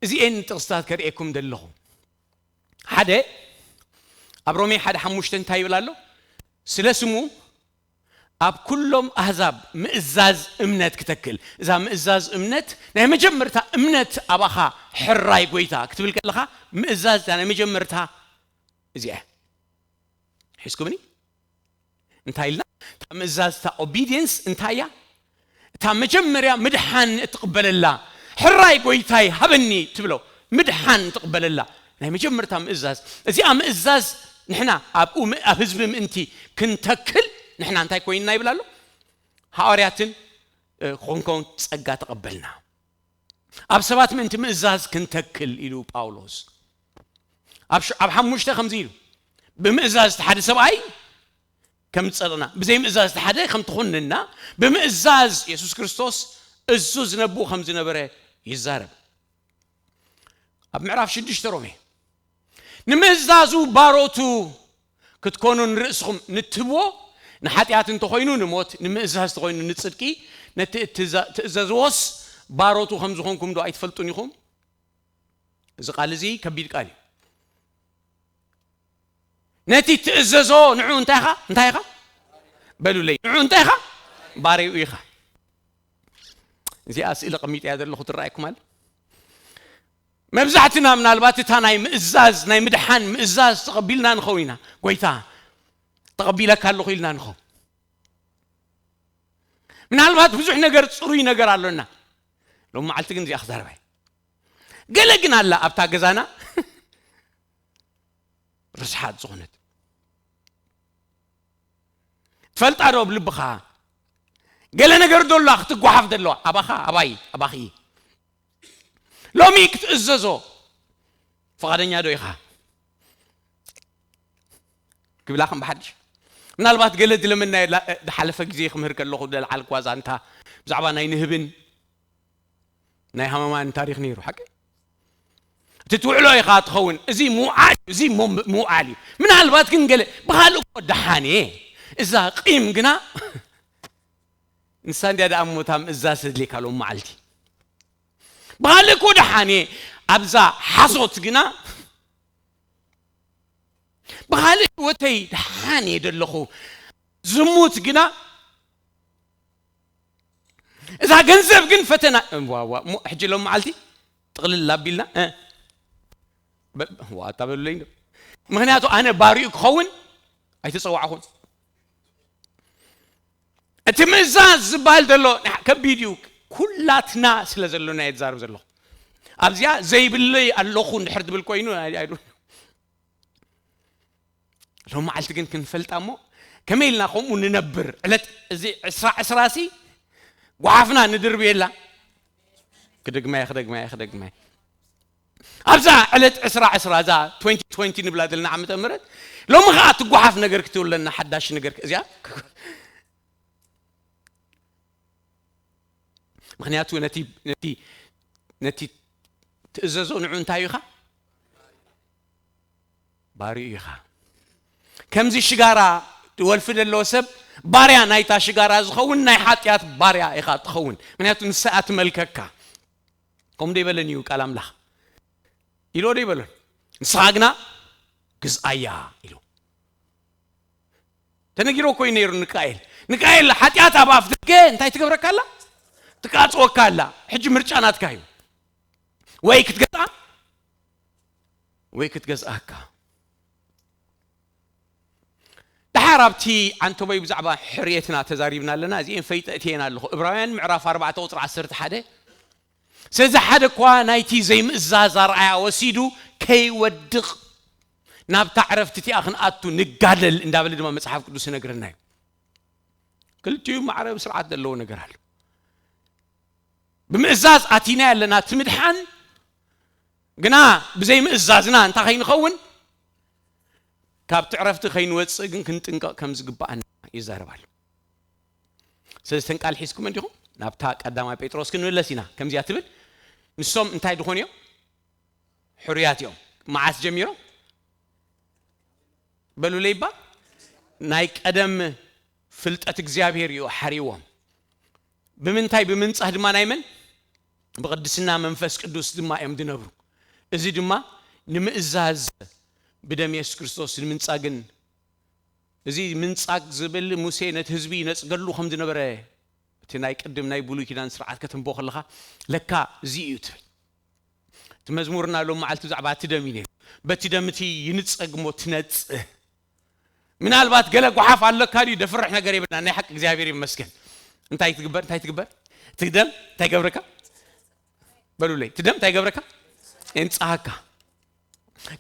እዚኤን ጥቕስታት ከርእየኩም ደለኹ። ሓደ፣ ኣብ ሮሜ ሓደ ሓሙሽተ እንታይ ይብል ኣሎ? ስለ ስሙ ኣብ ኩሎም ኣህዛብ ምእዛዝ እምነት ክተክል። እዛ ምእዛዝ እምነት ናይ መጀመርታ እምነት ኣባኻ ሕራይ ጎይታ ክትብል ከለኻ፣ ምእዛዝ እታ ናይ መጀመርታ እዚኣ። ሒዝኩምኒ? እንታይ ኢልና? እታ ምእዛዝ፣ እታ ኦቢዲየንስ እንታይ እያ? እታ መጀመርያ ምድሓን እትቕበለላ፣ ሕራይ ጎይታይ ሃበኒ ትብሎ፣ ምድሓን እትቕበለላ ናይ መጀመርታ ምእዛዝ። እዚኣ ምእዛዝ ንሕና ኣብኡ ም-፣ ኣብ ህዝቢ ምእንቲ ክንተክል ንሕና እንታይ ኮይንና ይብል ኣሎ? ሃዋርያትን፣ እ፣ ኮንኮን ጸጋ ተቐበልና። ኣብ ሰባት ምእንቲ ምእዛዝ ክንተክል ኢሉ ጳውሎስ። ኣብ ሽ-፣ ኣብ ሓሙሽተ ከምዚ ኢሉ፣ ብምእዛዝ እቲ ሓደ ሰብኣይ ከም ዝጸደቕና፣ ብዘይ ምእዛዝ እቲ ሓደ ከም ትኹንና፣ ብምእዛዝ የሱስ ክርስቶስ እዙዝ ነብኡ ከም ዝነበረ ይዛረብ። ኣብ ምዕራፍ ሽዱሽተ ሮሜ፣ ንምእዛዙ ባሮቱ ክትኮኑ ንርእስኹም ንትህብዎ፣ ንሓጢኣት እንተኾይኑ ንሞት፣ ንምእዛዝ እንተኾይኑ ንጽድቂ፣ ነቲ እትዛ-፣ ትእዘዝዎስ ባሮቱ ከም ዝኾንኩም ዶ ኣይትፈልጡን ኢኹም? እዚ ቃል እዚ ከቢድ ቃል እዩ። ነቲ ትእዘዞ ንዑ እንታይ ኢኻ? እንታይ ኢኻ? በሉለይ። ንዑ እንታይ ኢኻ? ባሪኡ ኢኻ። እዚኣ ስእሊ ቀሚጠያ ዘለኹ ትረኣየኩም ኣለ። መብዛሕትና ምናልባት እታ ናይ ምእዛዝ፣ ናይ ምድሓን ምእዛዝ ተቐቢልና ንኸውን ኢና። ጎይታ፣ ተቐቢለካ ኣለኹ ኢልና ንኸውን። ምናልባት ብዙሕ ነገር፣ ጽሩይ ነገር ኣሎና። ሎም መዓልቲ ግን እዚኣ ክዛረባ እየ። ገለ ግን ኣላ ኣብታ ገዛና ርስሓት ዝኾነት። ትፈልጣ ዶ ኣብ ልብኻ ገለ ነገር ዶ ኣላ ክትጓሓፍ ዘለዋ? ኣባኻ፣ ኣባይ፣ ኣባኺ። ሎሚ ክትእዘዞ ፍቓደኛ ዶ ኢኻ? ክብላ ከም ብሓድሽ። ምናልባት ገለ ዝለመናዮ ላ-፣ ዝሓለፈ ግዜ ክምህር ከለኹ፣ ዝለዓልኩዋ ዛንታ ብዛዕባ ናይ ንህብን ናይ ሃመማን ታሪኽ ነይሩ፣ ሓቂ? እቲ ትውዕሎ ኢኻ ትኸውን። እዚ ምውዓል እዩ፣ እዚ ሞ-፣ ምውዓል እዩ። ምናልባት ግን ገለ ብኻልእ እኮ ደሓን እየ። እዛ ቂም ግና ንሳ እንድያ ደኣ እሞ እታ ምእዛዝ ተድልየካ ሎም መዓልቲ። ብኻልእ እኮ ደሓን እየ። ኣብዛ ሓሶት ግና፣ ብኻልእ ህይወተይ ደሓን እየ ደለኹ። ዝሙት ግና፣ እዛ ገንዘብ ግን ፈተና። ዋ፣ ዋ፣ እሞ ሕጂ ሎም መዓልቲ ጥቕልል ኣቢልና፣ እ፣ በ-፣ ዋ፣ ኣታ በሉለይ እንዶ። ምኽንያቱ ኣነ ባሪኡ ክኸውን ኣይተጸዋዕኹን። እቲ ምእዛዝ ዝበሃል ዘሎ ንሕ-፣ ከቢድ እዩ። ኩላትና ስለ ዘሎና እየ ዝዛረብ ዘለኹ። ኣብዚኣ ዘይብለይ ኣለኹ እንድሕር ዝብል ኮይኑ፣ ኣይ-፣ ኣይ-፣ ሎም መዓልቲ ግን ክንፈልጣ እሞ፣ ከመይ ኢልና ከምኡ ንነብር? ዕለት እዚ ዕስራ ዕስራ ሲ ጓሓፍና ንድርብየላ። ክደግማየ፣ ክደግማየ፣ ክደግማየ። ኣብዛ ዕለት ዕስራ ዕስራ፣ እዛ ትወንቲ ትወንቲ ንብላ ዘለና ዓመተ ምህረት፣ ሎሚ ኸኣ ትጓሓፍ ነገር ክትብለና፣ ሓዳሽ ነገር እዚኣ። ምኽንያቱ ነቲ፣ ነቲ፣ ነቲ ትእዘዞ ንዑ እንታይ ኢኻ? ባሪኡ ኢኻ። ከምዚ ሽጋራ ወልፊ ዘለዎ ሰብ ባርያ ናይታ ሽጋራ ዝኸውን ናይ ሓጢኣት ባርያ ኢኻ ትኸውን። ምኽንያቱ ንሳ እያ ትመልከካ። ከምኡ ዶ ይበለን እዩ ቃል ኣምላኽ? ኢሎ ዶ ይበለን? ንስኻ ግና ግዝኣያ ኢሉ። ተነጊሮ እኮ እዩ ነይሩ ንቃኤል። ንቃኤል ሓጢኣት ኣብ ኣፍ ደገ እንታይ ትገብረካ ኣላ? ትቃጽወካ ኣላ። ሕጂ ምርጫ ናትካ እዩ። ወይ ክትገዝኣ ወይ ክትገዝኣካ። ደሓር ኣብቲ ዓንተቦይ ብዛዕባ ሕርየትና ተዛሪብና ኣለና። እዚኤን ፈይጠ እትየን ኣለኹ። ዕብራውያን ምዕራፍ ኣርባዕተ ቁጽሪ ዓሰርተ ሓደ። ስለዚ ሓደ እኳ ናይቲ ዘይምእዛዝ ኣርኣያ ወሲዱ ከይወድቕ ናብታ ዕረፍቲ እቲኣ ክንኣቱ ንጋደል እንዳበለ ድማ መጽሓፍ ቅዱስ ይነግረና እዩ። ክልቲኡ ማዕረ ብስርዓት ዘለዎ ነገር ኣሎ። ብምእዛዝ ኣቲና ኣለና እቲ ምድሓን፣ ግና ብዘይ ምእዛዝና እንታይ ከይንኸውን ካብቲ ዕረፍቲ ከይንወጽእ ግን ክንጥንቀቕ ከም ዝግባኣና ይዛረብ ኣሎ። ስለዚ እተን ቃል ሒዝኩም እንዲኹም ናብታ ቀዳማይ ጴጥሮስ ክንምለስ ኢና። ከምዚኣ ትብል፣ ንሶም እንታይ ድኾኑ እዮም? ሕሩያት እዮም። መዓስ ጀሚሮም? በሉለይ እባ። ናይ ቀደም ፍልጠት እግዚኣብሔር እዩ ሓሪዎም። ብምንታይ? ብምንጻህ ድማ ናይ መን? ብቕድስና መንፈስ ቅዱስ ድማ እዮም ዝነብሩ። እዚ ድማ ንምእዛዝ፣ ብደም የሱስ ክርስቶስ ንምንጻ ግን፣ እዚ ምንጻግ ዝብል ሙሴ ነቲ ህዝቢ ይነጽገሉ ከም ዝነበረ፣ እቲ ናይ ቅድም ናይ ብሉይ ኪዳን ስርዓት ከተንብቦ ከለኻ፣ ለካ እዚ እዩ ትብል። እቲ መዝሙርና ሎም መዓልቲ ብዛዕባ እቲ ደም እዩ ነይሩ። በቲ ደም እቲ ይንጸግ እሞ ትነጽህ። ምናልባት ገለ ጓሓፍ ኣለካ ድዩ? ደፍርሕ ነገር የብልና። ናይ ሓቂ እግዚኣብሔር ይመስገን። እንታይ ትግበር? እንታይ ትግበር? እቲ ደም እንታይ ገብረካ? በሉለይ፣ እቲ ደም እንታይ ገብረካ? የንጽሃካ።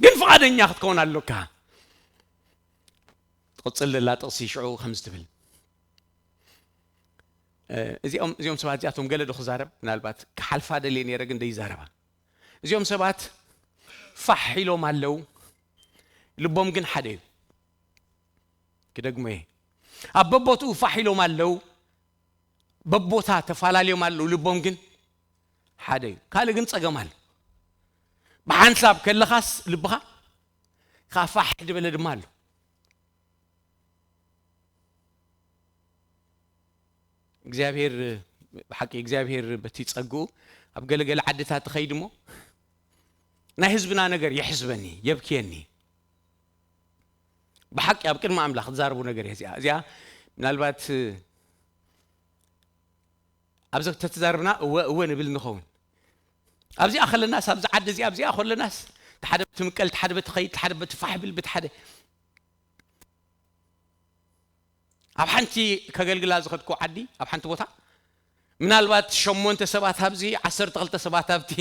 ግን ፍቓደኛ ክትከውን ኣለካ። ትቕጽል ዘላ ጥቕሲ ሽዑ ከምዚ ትብል። እ፣ እዚኦም፣ እዚኦም ሰባት እዚኣቶም ገለ ዶ ክዛረብ? ምናልባት ክሓልፋ ደልየ ነይረ፣ ግን ደይዛረባ። እዚኦም ሰባት ፋሕ ኢሎም ኣለዉ፣ ልቦም ግን ሓደ እዩ። ክደግሞ እየ። ኣብ በቦትኡ ፋሕ ኢሎም ኣለዉ፣ በቦታ ተፈላለዮም ኣለዉ፣ ልቦም ግን ሓደ እዩ። ካልእ ግን ጸገም ኣሎ። ብሓንሳብ ከለኻስ ልብኻ ከኣ ፋሕ ዝበለ ድማ ኣሎ። እግዚኣብሔር፣ ብሓቂ እግዚኣብሔር በቲ ጸግኡ ኣብ ገለገለ ዓድታት ትኸይድ እሞ ናይ ህዝብና ነገር የሕዝበኒ፣ የብክየኒ። ብሓቂ ኣብ ቅድሚ ኣምላኽ ትዛረቡ ነገር እያ እዚኣ። እዚኣ ምናልባት ኣብዚ ተተዛርብና እወ፣ እወ ንብል ንኸውን። ኣብዚኣ ከለናስ፣ ኣብዚ ዓዲ እዚኣ፣ ኣብዚኣ ከለናስ፣ እቲ ሓደ በቲ ምቀል፣ እቲ ሓደ በቲ ኸይድ፣ እቲ ሓደ በቲ ፋሕ ብል፣ በቲ ሓደ ኣብ ሓንቲ ከገልግላ ዝኸድኩ ዓዲ፣ ኣብ ሓንቲ ቦታ፣ ምናልባት ሸሞንተ ሰባት ኣብዚ፣ ዓሰርተ ክልተ ሰባት ኣብቲ፣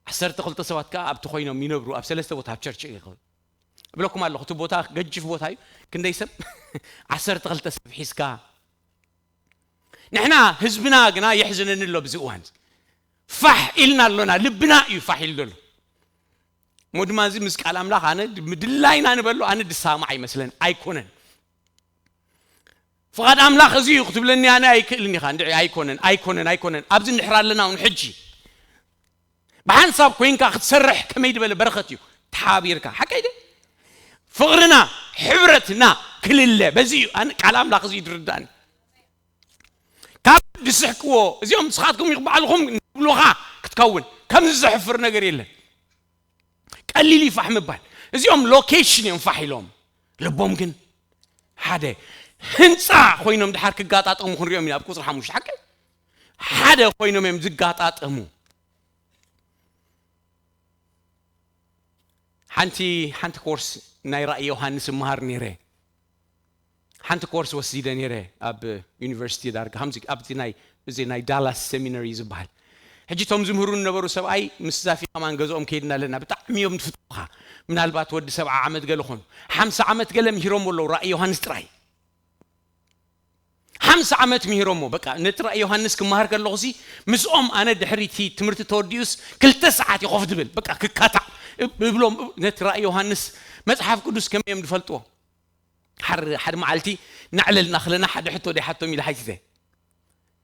ዓሰርተ ክልተ ሰባት ከኣ ኣብቲ ኮይኖም ይነብሩ፣ ኣብ ሰለስተ ቦታ፣ ኣብ ቸርች ይኸ-፣ እብለኩም ኣለኹ፣ እቲ ቦታ ገጅፍ ቦታ እዩ፣ ክንደይ ሰብ? ዓሰርተ ክልተ ሰብ ሒዝካ። ንሕና ህዝብና ግና የሕዝነኒ ኣሎ፣ ብዚ እዋን ፋሕ ኢልና ኣሎና፣ ልብና እዩ ፋሕ ኢሉ ዘሎ። እሞ ድማ እዚ ምስ ቃል ኣምላኽ ኣነ ምድላይና ንበሎ፣ ኣነ ድሳማዕ ኣይመስለን፣ ኣይኮነን። ፍቓድ ኣምላኽ እዚ እዩ ክትብለኒ ኣነ ኣይክእልን ኢኻ። እንድዒ ኣይኮነን፣ ኣይኮነን፣ ኣይኮነን። ኣብዚ እንድሕር ኣለና እውን ሕጂ ብሓንሳብ ኮይንካ ክትሰርሕ ከመይ ዝበለ በረኸት እዩ። ተሓቢርካ፣ ሓቀይ ድየ? ፍቕርና፣ ሕብረትና ክልለ። በዚ እዩ ኣነ ቃል ኣምላኽ እዚ እዩ ዝርዳእኒ። ካብ ዝስሕቅዎ፣ እዚኦም ንስኻትኩም ኢኹም ባዕልኹም ንብሉኻ ክትከውን፣ ከምዚ ዘሕፍር ነገር የለን። ቀሊል እዩ ፋሕ ምባል። እዚኦም ሎኬሽን እዮም ፋሕ ኢሎም፣ ልቦም ግን ሓደ ህንጻ ኮይኖም ድሓር ክጋጣጠሙ ክንሪኦም ኢና። ኣብ ቁጽሪ ሓሙሽተ ሓቂ ሓደ ኮይኖም እዮም ዝጋጣጠሙ። ሓንቲ፣ ሓንቲ ኮርስ ናይ ራእይ ዮሃንስ እመሃር ነይረ። ሓንቲ ኮርስ ወሲደ ነይረ ኣብ ዩኒቨርሲቲ ዳርጋ፣ ከምዚ ኣብቲ ናይ፣ እዚ ናይ ዳላስ ሴሚናሪ ዝበሃል። ሕጂ እቶም ዝምህሩ ዝነበሩ ሰብኣይ ምስዛ ፊልማን ገዝኦም ከይድና ኣለና። ብጣዕሚ እዮም ዝፍትውኻ። ምናልባት ወዲ ሰብዓ ዓመት ገለ ኾኑ። ሓምሳ ዓመት ገለ ምሂሮም ኣለዉ ራእይ ዮሃንስ ጥራይ። ሓምሳ ዓመት ምሂሮሞ። በቃ ነቲ ራእይ ዮሃንስ ክመሃር ከለኹሲ ምስኦም ኣነ ድሕሪ እቲ ትምህርቲ ተወዲኡስ ክልተ ሰዓት እዩ ኮፍ ድብል። በቃ ክካታዕ እብ-፣ እብሎም ነቲ ራእይ ዮሃንስ መጽሓፍ ቅዱስ ከመይ እዮም ዝፈልጥዎ? ሓር-፣ ሓደ መዓልቲ ናዕለልና ክለና ሓደ ሕቶ ደይሓቶም ኢለ ሓቲተ።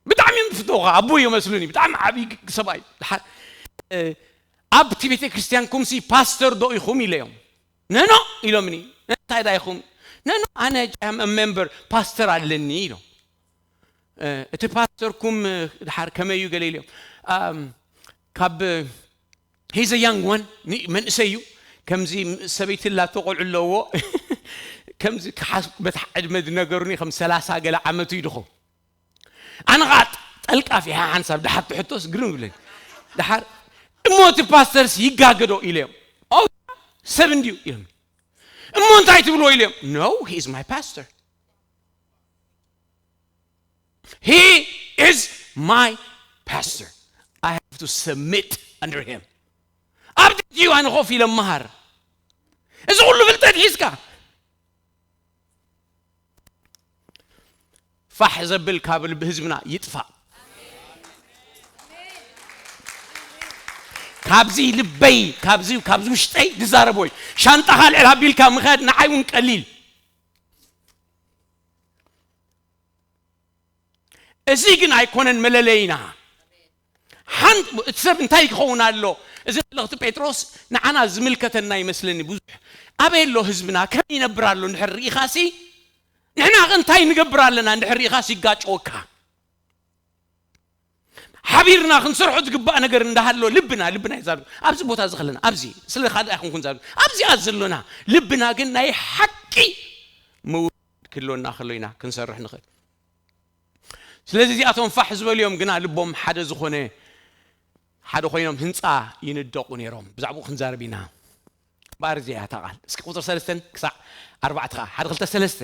ብጣዕሚ እዮም ዝፍተውኻ፣ ኣቦ እዮም መስሉኒ፣ ብጣዕሚ ዓብዪ ግ-፣ ሰብኣይ። ድሓር፣ እ፣ ኣብቲ ቤተ ክርስቲያንኩምሲ ፓስተር ዶ ኢኹም ኢለዮም። ነኖ ኢሎምኒ። እንታይ ዳ ኢኹም? ነኖ ኣነ ጃም ሜምበር ፓስተር ኣለኒ ኢሎም። እ፣ እቲ ፓስተርኩም፣ እ፣ ድሓር ከመይ እዩ ገለ ኢለዮም። ኣም፣ ካብ፣ እ፣ ሂዘ ያንግ ዋን፣ ኒ-፣ መንእሰይ እዩ። ከምዚ ሰበይቲ ላቶ ቆልዑ ኣለዎ። ከምዚ ክሓስ-፣ በታ ዕድመ ዝነገሩኒ ከም ሰላሳ ገለ ዓመቱ እዩ ድኾ። ኣነ ኸዓ ጠልቃፊ ሓ-፣ ሓንሳብ ድሓር ትሕቶስ ግርም ይብለኒ። ድሓር እሞ እቲ ፓስተርስ ይጋገዶ ኢለዮም። ኦ፣ ሰብ እንድዩ ኢሎም። እሞ እንታይ ትብልዎ ኢለዮም። No, he is my pastor. He is my pastor. I have to submit under him. ኣብ ትሕቲኡ ኣነ ኮፍ ኢለ መሃር። እዚ ኩሉ ፍልጠት ሒዝካ ፋሕ ዘብል ካብ ልቢ ህዝብና ይጥፋእ። ካብዚ ልበይ፣ ካብዚ፣ ካብዚ ውሽጠይ ዝዛረቦ እዩ። ሻንጣኻ ልዕል ኣቢልካ ምኻድ ንዓይ እውን ቀሊል። እዚ ግን ኣይኮነን መለለይና። ሓንቲ እቲ ሰብ እንታይ ክኸውን ኣሎ? እዚ መልእኽቲ ጴጥሮስ ንዓና ዝምልከተና ይመስለኒ። ብዙሕ ኣበይ ኣሎ ህዝብና? ከመይ ይነብር ኣሎ? እንድሕር ርኢኻሲ ንሕና ከ እንታይ ንገብር ኣለና? እንድሕር ርኢኻሲ ይጋጨወካ። ሓቢርና ክንሰርሖ ዝግባእ ነገር እንዳሃሎ ልብና ልብና ይዛሉ ኣብዚ ቦታ እዚ ከለና ኣብዚ ስለ ካልእ ኣይኮንኩን ዛሉ ኣብዚኣ ዘሎና ልብና ግን ናይ ሓቂ ምውድ ክህልወና ከሎ ኢና ክንሰርሕ ንኽእል። ስለዚ እዚኣቶም ፋሕ ዝበልዮም ግና ልቦም ሓደ ዝኾነ ሓደ ኮይኖም ህንፃ ይንደቑ ነይሮም። ብዛዕባኡ ክንዛረብ ኢና። እምበኣር እዚኣ እያ እታ ቃል። እስኪ ቁፅሪ ሰለስተን ክሳዕ ኣርባዕተ ከዓ ሓደ ክልተ ሰለስተ።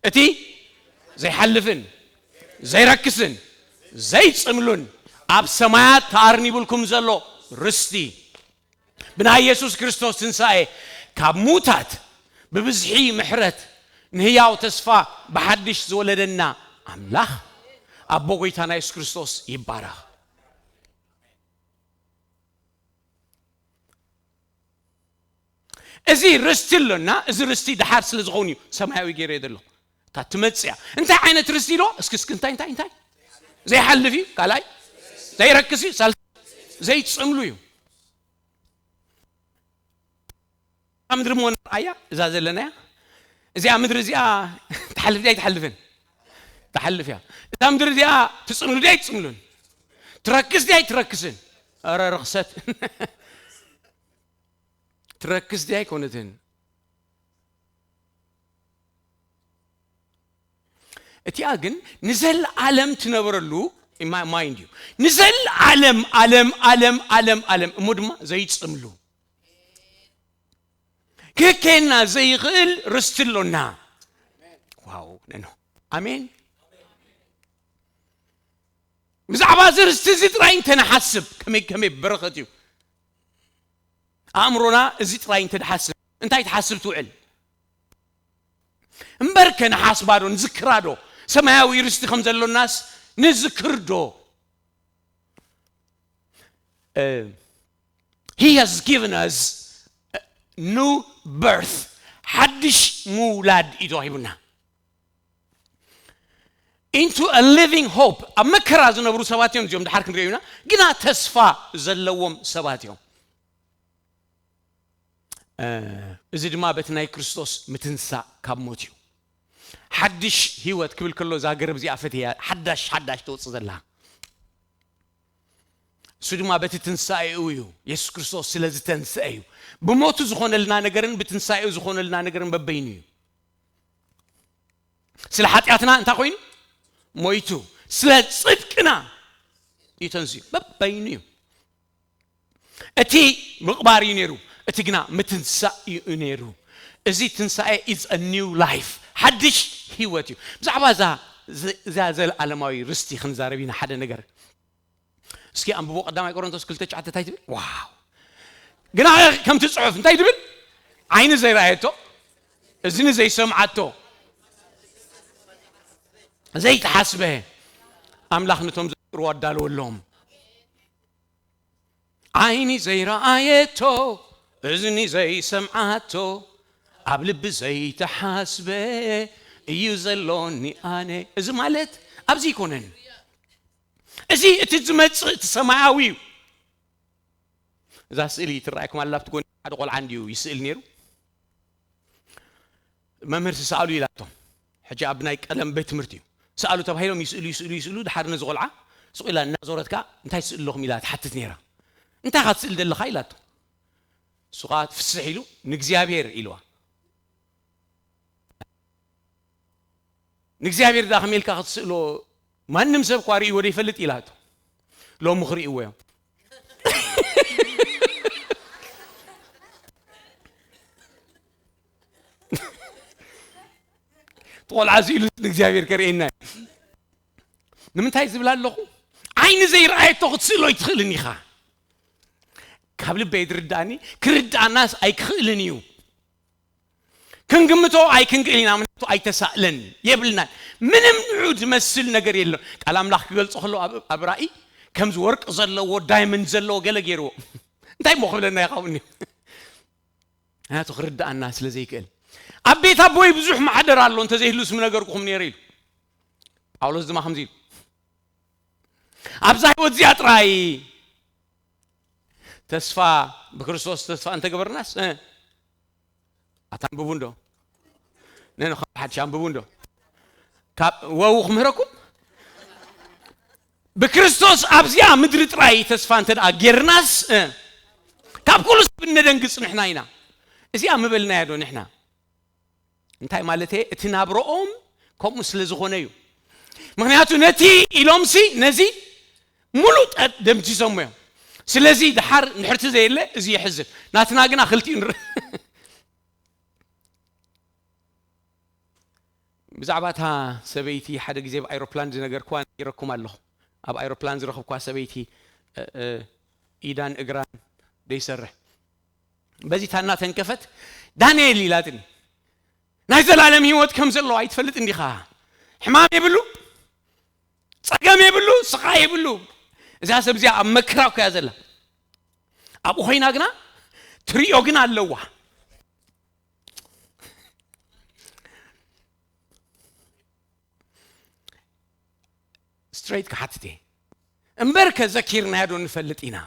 እቲ ዘይሓልፍን ዘይረክስን ዘይፅምሉን ኣብ ሰማያት ተኣርኒቡልኩም ዘሎ ርስቲ ብናይ የሱስ ክርስቶስ ትንሳኤ ካብ ሙታት ብብዝሒ ምሕረት ንህያው ተስፋ ብሓድሽ ዝወለደና ኣምላኽ ኣቦ ጎይታና የሱስ ክርስቶስ ይባረኽ። እዚ ርስቲ ኣሎና። እዚ ርስቲ ድሓር ስለ ዝኸውን እዩ ሰማያዊ ገይረ ዘሎ። እታ ትመፅያ እንታይ ዓይነት ርስቲ ኢሎ እስኪ እስኪ እንታይ እንታይ እንታይ ዘይሓልፍ እዩ ካልኣይ ዘይረክስ እዩ ሳልሳይ ዘይፅምሉ እዩ። እዛ ምድሪ ሞ ንርኣያ እዛ ዘለናያ እዚኣ ምድሪ እዚኣ ትሓልፍ ድያ ኣይትሓልፍን? ትሓልፍ እያ። እዛ ምድሪ እዚኣ ትፅምሉ ድያ ኣይትፅምሉን? ትረክስ ድያ ኣይትረክስን? ኧረ ርኽሰት ትረክስ ድያ ኣይኮነትን? እቲኣ ግን ንዘለኣለም ትነብረሉ ማይንድ እዩ። ንዘለኣለም ኣለም ኣለም ኣለም ኣለም እሞ ድማ ዘይፅምሉ ክከየና ዘይኽእል ርስቲ ኣሎና። ዋው ነኖ ኣሜን። ብዛዕባ እዚ ርስቲ እዚ ጥራይ እንተንሓስብ ከመይ ከመይ በረኸት እዩ። ኣእምሮና እዚ ጥራይ እንተድሓስብ እንታይ ትሓስብ ትውዕል? እምበርከ ንሓስባዶ ንዝክራዶ ሰማያዊ ርስቲ ከም ዘሎናስ ንዝክርዶ? He has given us new birth ሓድሽ ምውላድ እዩ ተዋሂቡና። Into a living hope ኣብ መከራ ዝነብሩ ሰባት እዮም እዚኦም ድሓር ክንሪኦ ኢና። ግና ተስፋ ዘለዎም ሰባት እዮም። እዚ ድማ በቲ ናይ ክርስቶስ ምትንሳእ ካብ ሞት እዩ። ሓድሽ ህይወት ክብል ከሎ እዛ ገረብ እዚኣ ፈትያ ሓዳሽ ሓዳሽ ተወፅእ ዘላ እሱ ድማ በቲ ትንሳኤኡ እዩ። የሱስ ክርስቶስ ስለ ዝተንስአ እዩ። ብሞቱ ዝኾነልና ነገርን ብትንሳኤኡ ዝኾነልና ነገርን በበይኑ እዩ። ስለ ሓጢኣትና እንታይ ኮይኑ ሞይቱ፣ ስለ ጽድቅና እዩ ተንስኡ። በበይኑ እዩ። እቲ ምቕባር እዩ ነይሩ፣ እቲ ግና ምትንሳእ እዩ ነይሩ። እዚ ትንሳኤ is a new life፣ ሓድሽ ህይወት እዩ። ብዛዕባ እዛ እዛ ዘለኣለማዊ ርስቲ ክንዛረብ ኢና። ሓደ ነገር እስኪ ኣንብቦ ቀዳማይ ቆሮንቶስ ክልተ ትሽዓተ እንታይ ትብል? ዋው! ግና ከምቲ ጽሑፍ እንታይ ትብል? ዓይኒ ዘይረኣየቶ፣ እዝኒ ዘይሰምዓቶ፣ ዘይተሓስበ ኣምላኽ ነቶም ዘፍቅርዎ ኣዳለወሎም። ዓይኒ ዘይረኣየቶ፣ እዝኒ ዘይሰምዓቶ፣ ኣብ ልቢ ዘይተሓስበ እዩ ዘሎኒ ኣነ። እዚ ማለት ኣብዚ ኣይኮነን። እዚ እቲ ዝመጽእ እቲ ሰማያዊ እዩ። እዛ ስእሊ ትረኣየኩም ኣላ ኣብቲ ጎኒ ሓደ ቆልዓ እንድዩ ይስእል ነይሩ። መምህር ስሰኣሉ ኢላቶም። ሕጂ ኣብ ናይ ቀለም ቤት ትምህርቲ እዩ። ሰኣሉ ተባሂሎም ይስእሉ ይስእሉ ይስእሉ ድሓር ነዚ ቆልዓ ስቕ ኢላ እናዞረት ከኣ እንታይ ትስእሉ ኣለኹም ኢላ ትሓትት ነይራ። እንታይ ኢኻ ትስእል ዘለኻ ኢላቶ። እሱ ከኣ ፍስሕ ኢሉ ንእግዚኣብሔር ኢልዋ። ንእግዚኣብሔር ዳ ከመይ ኢልካ ክትስእሎ ማንም ሰብ እኳ ርእይዎ ዘይፈልጥ ኢላቶ። ሎሚ ክርእይዎ እዮም። ቆልዓ ስኢሉ ንእግዚኣብሔር ከርእየና እዩ። ንምንታይ ዝብል ኣለኹ? ዓይኒ ዘይረኣየቶ ክትስእሎ ኣይትኽእልን ኢኻ። ካብ ልበይ ዝርዳእኒ ክርዳእናስ ኣይክኽእልን እዩ። ክንግምቶ ኣይክንክእል ኢና፣ ምክንያቱ ኣይተሳእለን የብልናን። ምንም ንዑ ዝመስል ነገር የለን። ቃል ኣምላኽ ክገልጾ ከሎ ኣብ ራእይ ከምዚ ወርቂ ዘለዎ ዳይመንድ ዘለዎ ገለ ገይርዎ እንታይ ሞ ክብለና ይኸውን እዩ። ምክንያቱ ክርዳእና ስለ ዘይክእል ኣብ ቤት ኣቦይ ብዙሕ ማሕደር ኣሎ እንተዘይህሉስ ምነገርኩኹም ነይረ ኢሉ። ጳውሎስ ድማ ከምዚ ኢሉ ኣብዛ ህይወት እዚኣ ጥራይ ተስፋ ብክርስቶስ ተስፋ እንተገበርናስ ኣታንብቡ እንዶ ነንኻ ሓድሽ ኣንብቡ እንዶ ካብ ወው ክምህረኩም ብክርስቶስ ኣብዚኣ ምድሪ ጥራይ ተስፋ እንተ ጌርናስ ካብ ኩሉ ሰብ እነደንግጽ ንሕና ኢና። እዚኣ ምበልናያ ዶ ንሕና? እንታይ ማለት እቲ ናብረኦም ከምኡ ስለ ዝኾነ እዩ። ምክንያቱ ነቲ ኢሎምሲ ነዚ ሙሉእ ደምሲሶሞ እዮም። ስለዚ ድሓር ንሕርቲ ዘየለ እዚ ይሕዝን። ናትና ግና ክልቲኡ ንርኢ። ብዛዕባ እታ ሰበይቲ ሓደ ግዜ ኣብ ኣይሮፕላን ዝነገርኩዋ ነጊረኩም ኣለኹ። ኣብ ኣይሮፕላን ዝረኽብኳ ሰበይቲ ኢዳን እግራን ደይሰርሕ በዚ ታና ተንከፈት። ዳንኤል ኢላትኒ፣ ናይ ዘላለም ህይወት ከም ዘለዎ ኣይትፈልጥ እንዲኻ? ሕማም የብሉ፣ ጸገም የብሉ፣ ስቓይ የብሉ። እዛ ሰብ እዚኣ ኣብ መከራ እኮ እያ ዘላ። ኣብኡ ኮይና ግና ትሪኦ ግን ኣለዋ። ስትሬት ክሓትት እየ እምበር ከዘኪርናያ ዶ ንፈልጥ ኢና?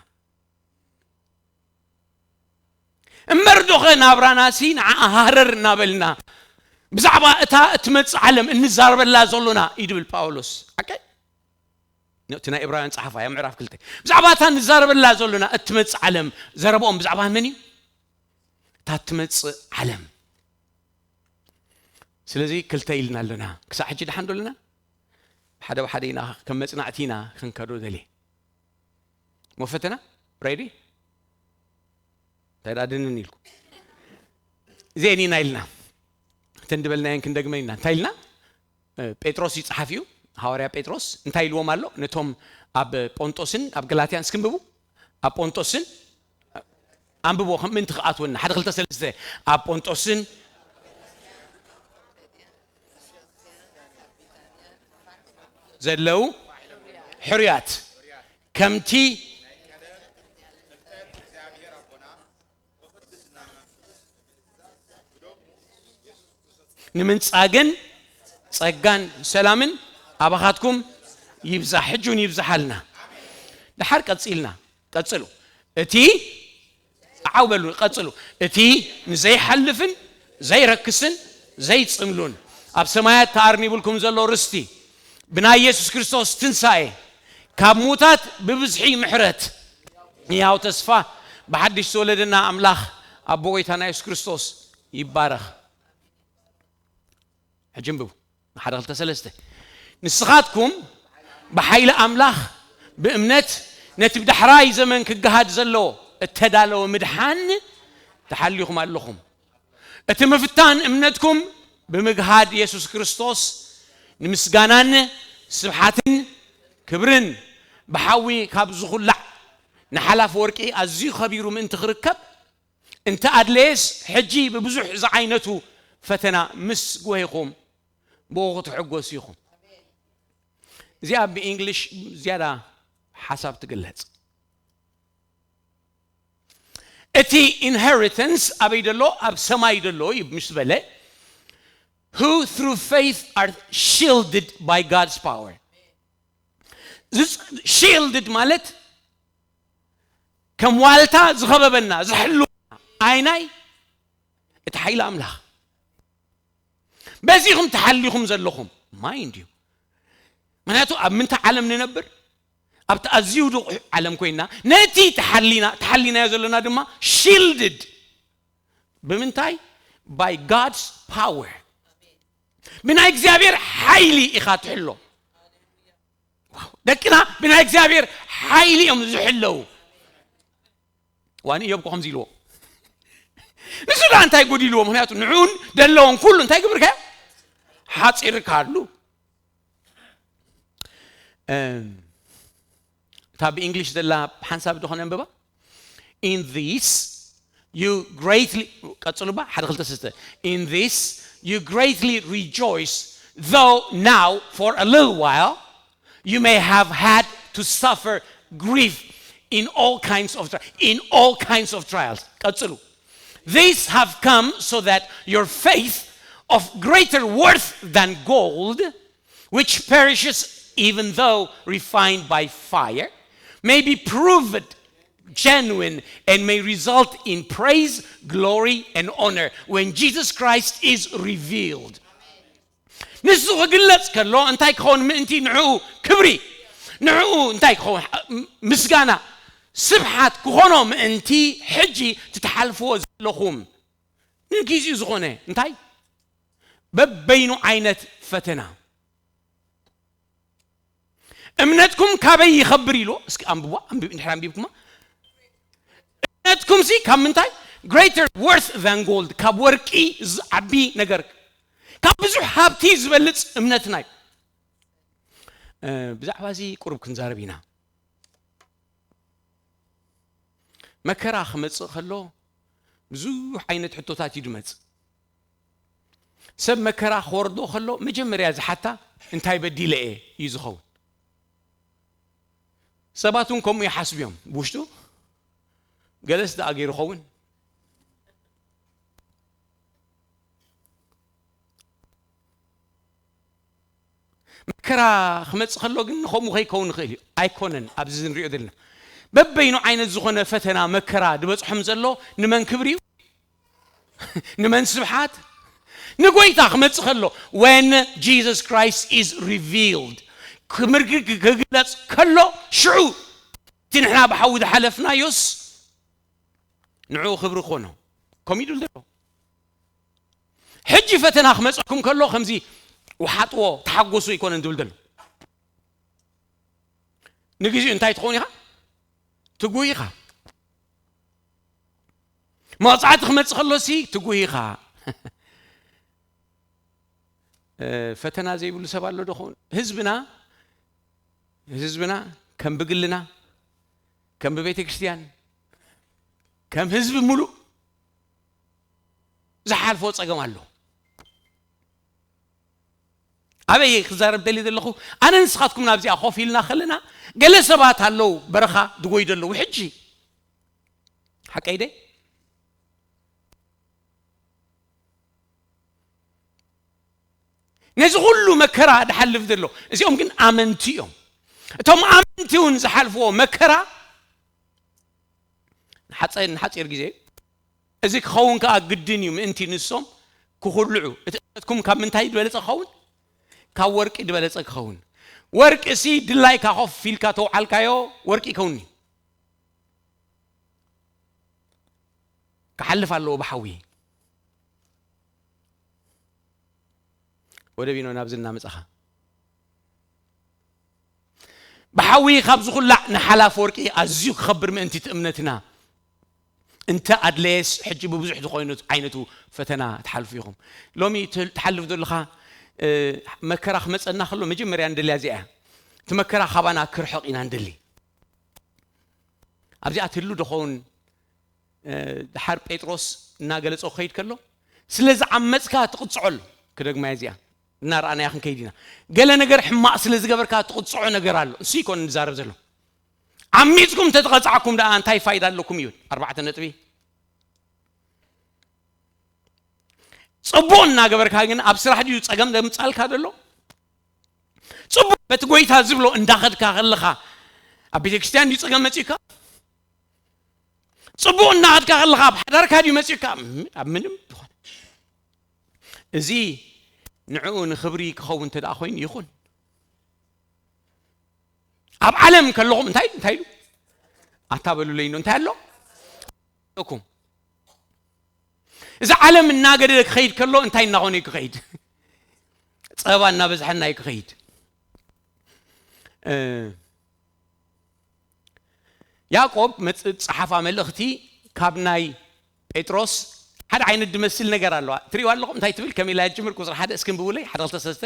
እምበር ዶኸ ናብራናሲ ንዓ ሃረር እናበልና ብዛዕባ እታ እትመጽእ ዓለም እንዛረበላ ዘሎና እዩ ድብል ጳውሎስ። ሓቀ እቲ ናይ እብራውያን ጸሓፋ እያ ምዕራፍ ክልተ ብዛዕባ እታ እንዛረበላ ዘሎና እትመጽእ ዓለም ዘረብኦም ብዛዕባ መን እዩ? እታ እትመጽእ ዓለም። ስለዚ ክልተ ኢልና ኣለና። ክሳዕ ሕጂ ደሓን ዶ ኣለና? ሓደ ብሓደ ኢና ከም መጽናዕቲ ኢና ክንከዶ ደልየ። ሞ ፈተና ሬዲ እንታይ ደኣ ድንን ኢልኩም እዚአን ኢና ኢልና እተን ድበልናየን ክንደግመን ኢና። እንታይ ኢልና? ጴጥሮስ እዩ ጸሓፊኡ። ሃዋርያ ጴጥሮስ እንታይ ኢልዎም ኣሎ ነቶም ኣብ ጶንጦስን ኣብ ገላትያን እስክንብቡ ኣብ ጶንጦስን ኣንብቦ ከም ምንቲ ክኣትወና ሓደ ክልተ ሰለስተ ኣብ ጶንጦስን ዘለዉ ሕሩያት ከምቲ ንምንጻግን ጸጋን ሰላምን ኣባኻትኩም ይብዛሕ ሕጂ እውን ይብዛሓልና። ድሓር ቀጺልና ቀጽሉ እቲ ዓው በሉ ቀጽሉ እቲ ንዘይሓልፍን ዘይረክስን ዘይጽምሉን ኣብ ሰማያት ተኣርኒቡልኩም ዘሎ ርስቲ ብናይ የሱስ ክርስቶስ ትንሳኤ ካብ ሙታት ብብዝሒ ምሕረት ሕያው ተስፋ ብሓድሽ ዝተወለደና ኣምላኽ ኣቦ ጎይታና የሱስ ክርስቶስ ይባረኽ። ሕጂ እንብቡ ሓደ ክልተ ሰለስተ ንስኻትኩም ብሓይሊ ኣምላኽ ብእምነት ነቲ ብዳሕራይ ዘመን ክገሃድ ዘለዎ እተዳለወ ምድሓን ተሓሊኹም ኣለኹም። እቲ ምፍታን እምነትኩም ብምግሃድ የሱስ ክርስቶስ ንምስጋናን ስብሓትን ክብርን ብሓዊ ካብ ዝኹላዕ ንሓላፍ ወርቂ ኣዝዩ ኸቢሩ ምእንቲ ክርከብ እንተ ኣድለየስ ሕጂ ብብዙሕ ዝዓይነቱ ፈተና ምስ ጎይኹም ብኡ ክትሕጎሱ ኢኹም። እዚኣ ብእንግሊሽ ዝያዳ ሓሳብ ትግለጽ። እቲ ኢንሄሪተንስ ኣበይ ደሎ ኣብ ሰማይ ደሎ እዩ ምስ በለ who through faith are shielded by God's power። ሽልድድ ማለት ከም ዋልታ ዝኸበበና ዝሕልወና ኣይናይ እቲ ሓይሊ ኣምላኽ በዚኹም ተሓሊኹም ዘለኹም ማይንድ እዩ። ምክንያቱ ኣብ ምንታይ ዓለም ንነብር ኣብቲ ኣዝዩ ድቑሕ ዓለም ኮይና ነቲ ተሓሊና ተሓሊናዮ ዘለና ድማ ሽልድድ ብምንታይ by God's power ብናይ እግዚኣብሔር ሓይሊ ኢኻ ትሕሎ። ደቅና ብናይ እግዚኣብሔር ሓይሊ እዮም ዝሕለው። ዋን እዮብ ከምዚ ኢልዎ ንሱ ዳ እንታይ ጎዲልዎ? ምክንያቱ ንዑን ደለውን ኩሉ እንታይ ግብርከ ሓፂርካሉ። እታ ብእንግሊሽ ዘላ ሓንሳብ ዶ ከነንብባ? In this you greatly ቀጽሉ ባ ሓደ ክልተ ስተ in this you greatly rejoice though now for a little while you may have had to suffer grief in all kinds of tri- in all kinds of trials ቀጽሉ these have come so that your faith of greater worth than gold which perishes even though refined by fire may be proved genuine and may result in praise, glory, and honor when Jesus Christ is revealed. ንሱ ክግለጽ ከሎ እንታይ ክኸውን ምእንቲ ንዕኡ ክብሪ፣ ንዕኡ እንታይ ክኸውን ምስጋና፣ ስብሓት ክኾኖ ምእንቲ ሕጂ ትትሓልፍዎ ዘለኹም ንጊዜኡ ዝኾነ እንታይ በበይኑ ዓይነት ፈተና እምነትኩም ካበይ ይኸብር ኢሉ እስኪ ኣንብቧ። ኣንብብ እንድሕር ኣንቢብኩማ እምነትኩም ሲ ካብ ምንታይ greater worth than gold፣ ካብ ወርቂ ዝዓቢ ነገር፣ ካብ ብዙሕ ሃብቲ ዝበልጽ እምነትና እዩ። ብዛዕባ እዚ ቁሩብ ክንዛረብ ኢና። መከራ ክመጽእ ከሎ ብዙሕ ዓይነት ሕቶታት እዩ ዝመጽእ። ሰብ መከራ ክወርዶ ከሎ መጀመርያ ዝሓታ እንታይ በዲለ እየ እዩ ዝኸውን። ሰባት እውን ከምኡ ይሓስቡ እዮም። ብውሽጡ ገለስ ደኣ ገይሩ ኸውን። መከራ ክመጽእ ከሎ ግን ንኸምኡ ከይከውን ይኽእል እዩ። ኣይኮነን ኣብዚ ንሪኦ ዘለና በበይኑ ዓይነት ዝኾነ ፈተና መከራ ዝበጽሖም ዘሎ ንመን ክብሪ እዩ? ንመን ስብሓት? ንጎይታ ክመጽእ ከሎ when Jesus Christ is revealed ክምርግግ ክግለጽ ከሎ ሽዑ እቲ ንሕና ብሓዊ ዝሓለፍናዮስ ንዕኡ ክብሪ ክኾኖ ከምኡ ይድል ዘሎ። ሕጂ ፈተና ክመፀኩም ከሎ ከምዚ ውሓጥዎ ተሓጎሱ ኣይኮነን ዝብል ዘሎ። ንግዚኡ እንታይ ትኸውን ኢኻ? ትጉህ ኢኻ። መቕፃዕቲ ክመፅእ ከሎሲ ትጉህ ኢኻ። ፈተና ዘይብሉ ሰብ ኣሎ ዶ ኸውን? ህዝብና ህዝብና ከም ብግልና ከም ብቤተ ክርስቲያን ከም ህዝቢ ሙሉእ ዝሓልፎ ፀገም ኣሎ። ኣበይ ክዛረብ ደልየ ዘለኹ ኣነ ንስኻትኩም ናብዚኣ ኮፍ ኢልና ከለና ገለ ሰባት ኣለዉ በረኻ ዝጎዩ ዘለዉ ሕጂ ሓቀይ ደ ነዚ ኩሉ መከራ ዝሓልፍ ዘሎ እዚኦም ግን ኣመንቲ እዮም። እቶም ኣመንቲ እውን ዝሓልፍዎ መከራ ንሓፀ- ንሓፂር ግዜ እዩ። እዚ ክኸውን ከዓ ግድን እዩ ምእንቲ ንሶም ክኹልዑ። እቲ እምነትኩም ካብ ምንታይ ዝበለፀ ክኸውን? ካብ ወርቂ ዝበለፀ ክኸውን። ወርቂ ሲ ድላይካ ኮፍ ኢልካ ተውዓልካዮ ወርቂ ይከውኒ ክሓልፍ ኣለዎ ብሓዊ። ወደቢኖ ናብዚ እናመጻኻ ብሓዊ ካብ ዝኹላዕ ንሓላፍ ወርቂ ኣዝዩ ክኸብር ምእንቲ እቲ እምነትና እንተ ኣድለየስ ሕጂ ብብዙሕ ዝኾይኑ ዓይነቱ ፈተና ትሓልፉ ኢኹም። ሎሚ ትሓልፍ ዘለኻ መከራ ክመፀና ከሎ መጀመርያ ንደልያ እዚኣ እያ። እቲ መከራ ካባና ክርሕቕ ኢና ንደሊ። ኣብዚኣ ትህሉ ዶ ኸውን? ድሓር ጴጥሮስ እናገለጾ ክኸይድ ከሎ ስለ ዝዓመጽካ ትቕጽዖ ኣሎ። ክደግማ እዚኣ እናረኣናያ ክንከይድ ኢና። ገለ ነገር ሕማቕ ስለ ዝገበርካ ትቕጽዖ ነገር ኣሎ። እሱ ይኮን ንዛረብ ዘሎ። ዓሚጽኩም እንተተቐጻዕኩም ደኣ እንታይ ፋይዳ ኣለኩም እዩ ኣርባዕተ ነጥቢ። ጽቡቕ እናገበርካ ግን ኣብ ስራሕ ድዩ ጸገም ዘምጻልካ ዘሎ? ጽቡቕ በቲ ጎይታ ዝብሎ እንዳኸድካ ከለኻ ኣብ ቤተ ክርስቲያን ድዩ ጸገም መጺእካ? ጽቡቕ እናኸድካ ከለኻ ኣብ ሓዳርካ ድዩ መጺእካ? ኣብ ምንም ዝኾነ እዚ ንዕኡ ንኽብሪ ክኸውን እንተ ደኣ ኮይኑ ይኹን። ኣብ ዓለም ከለኹም እንታይ እንታይ ኢሉ ኣታ በሉለይ እንዶ እንታይ ኣሎ ኣለኩም። እዚ ዓለም እናገደደ ክኸይድ ከሎ እንታይ እናኾነ እዩ ክኸይድ? ጸባ እናበዝሐና እዩ ክኸይድ። ያዕቆብ መጽ- ጸሓፋ መልእኽቲ ካብ ናይ ጴጥሮስ ሓደ ዓይነት ዝመስል ነገር ኣለዋ። ትሪእዋ ኣለኹም እንታይ ትብል? ከመይ ኢላ ትጅምር? ቁፅሪ ሓደ እስኪ ንብብለይ ሓደ ክልተ ሰለስተ።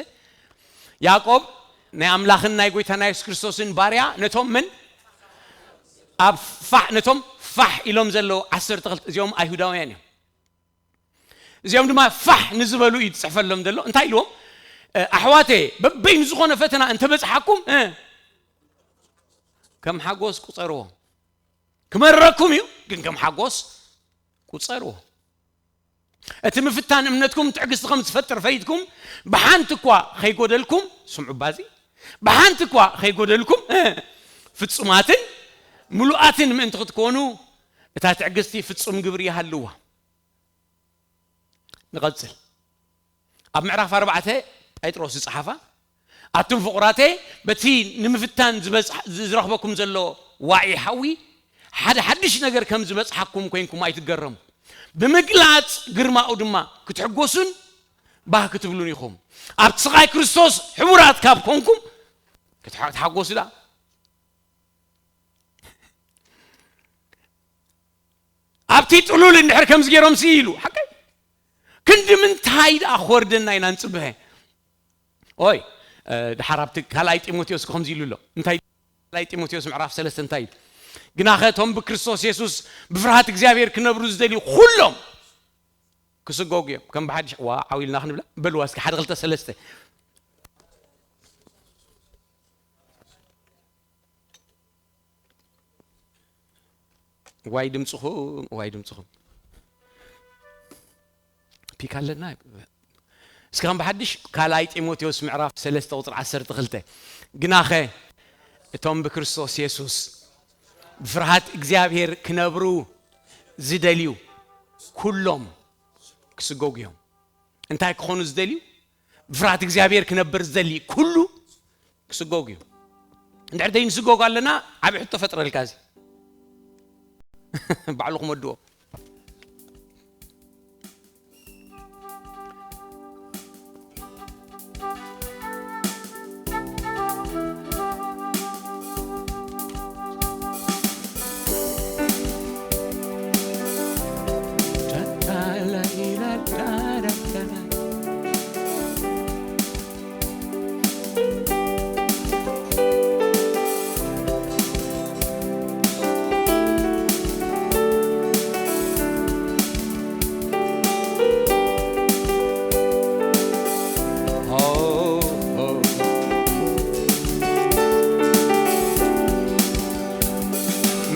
ያዕቆብ ናይ ኣምላኽን ናይ ጎይታና የሱስ ክርስቶስን ባርያ ነቶም ምን ኣብ ፋሕ ነቶም ፋሕ ኢሎም ዘለዉ ዓሰርተ ክልተ እዚኦም ኣይሁዳውያን እዮም። እዚኦም ድማ ፋሕ ንዝበሉ እዩ ዝፅሕፈሎም ዘሎ። እንታይ ኢልዎም? ኣሕዋተ በበይኑ ዝኾነ ፈተና እንተበፅሓኩም ከም ሓጎስ ቁፀርዎ። ክመረኩም እዩ ግን ከም ሓጎስ ቁፀርዎ። እቲ ምፍታን እምነትኩም ትዕግስቲ ከም ዝፈጥር ፈይድኩም ብሓንቲ እኳ ከይጎደልኩም ስምዑ ባዚ ብሓንቲ እኳ ከይጎደልኩም ፍፁማትን ምሉኣትን ምእንቲ ክትኮኑ እታ ትዕግስቲ ፍጹም ግብሪ ይሃልዋ። ንቐጽል። ኣብ ምዕራፍ ኣርባዕተ ጴጥሮስ ዝጸሓፋ፣ ኣቱም ፍቑራተይ፣ በቲ ንምፍታን ዝበጽሕ-፣ ዝረኽበኩም ዘሎ ዋዒ ሓዊ ሓደ ሓድሽ ነገር ከም ዝበጽሓኩም ኮይንኩም ኣይትገረሙ። ብምግላጽ ግርማኡ ድማ ክትሕጎሱን ባህ ክትብሉን ኢኹም። ኣብቲ ስቓይ ክርስቶስ ሕቡራት ካብ ኮንኩም ክትሓ-፣ ትሓጎሱ ደኣ። ኣብቲ ጥሉል እንድሕር ከምዚ ገይሮም ሲ ኢሉ፣ ሓቀይ ክንዲ ምንታይ ደኣ ክወርደና ኢና ንጽበ? ኦይ፣ እ፣ ድሓር ኣብቲ ካልኣይ ጢሞቴዎስ ከምዚ ኢሉ ኣሎ። እንታይ ካልኣይ ጢሞቴዎስ ምዕራፍ ሰለስተ እንታይ ኢሉ? ግናኸ እቶም ብክርስቶስ የሱስ ብፍርሃት እግዚኣብሔር ክነብሩ ዝደልዩ ኩሎም ክስጎጉ እዮም። ከም ብሓድሽ ዋ ዓው ኢልና ክንብላ? በልዋ እስኪ ሓደ ክልተ ሰለስተ። ዋይ ድምፅኹም፣ ዋይ ድምፅኹም። ፒክ ኣለና? እስኪ ከም ብሓድሽ ካልኣይ ጢሞቴዎስ ምዕራፍ ሰለስተ ቁፅሪ ዓሰርተ ክልተ። ግናኸ እቶም ብክርስቶስ የሱስ ብፍርሃት እግዚኣብሔር ክነብሩ ዝደልዩ ኩሎም ክስጎጉ እዮም። እንታይ ክኾኑ ዝደልዩ? ብፍርሃት እግዚኣብሔር ክነብር ዝደሊ ኩሉ ክስጎግ እዩ። እንድሕር ዘይንስጎግ ኣለና፣ ዓቢ ሕቶ ፈጥረልካ እዚ። ባዕልኹም ወድዎ።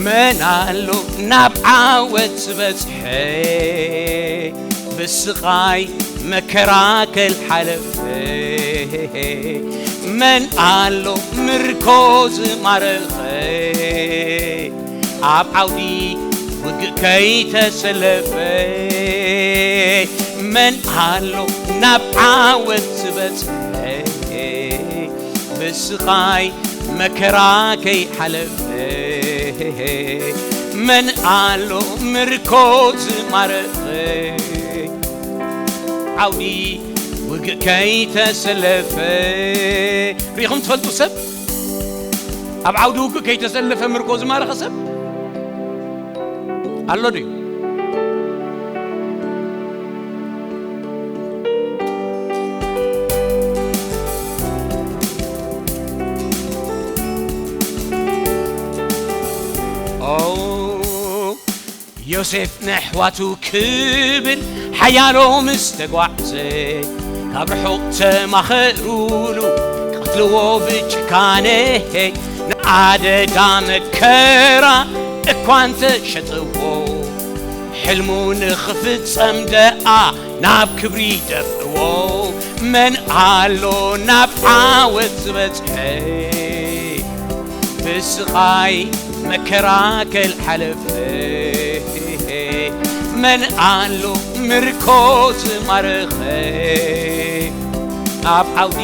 መን ኣሎ ናብ ዓወት ዝበጽሐ፣ ብስቓይ መከራ ከይሓለፈ? መን ኣሎ ምርኮ ዝማረኸ፣ ኣብ ዓውዲ ውግእ ከይተሰለፈ? መን ኣሎ ናብ ዓወት ዝበጽሐ፣ ብስቓይ መከራ ከይሓለፈ? መን ኣሎ ምርኮ ዝማረኸ፣ ዓውዲ ውግእ ከይተሰለፈ? ርኢኹም ትፈልጡ ሰብ? ኣብ ዓውዲ ውግእ ከይተሰለፈ ምርኮ ዝማረኸ ሰብ ኣሎ ድዩ? ኦ፣ ዮሴፍ ነሕዋቱ ክብል ሓያሎ ምስ ተጓዕዘ፣ ካብ ርሑቕ ተማኸሩሉ፣ ቀትልዎ ብጭካነ፣ ንኣደዳ መከራ እኳ እንተሸጥዎ፣ ሕልሙ ንኽፍጸም ደኣ ናብ ክብሪ ደፍእዎ። መን ኣሎ ናብ ዓወት ዝበጽሐ፣ ብስቓይ መከራ ከይሓለፈ? መን ኣሎ ምርኮ ዝማረኸ፣ ኣብ ዓውዲ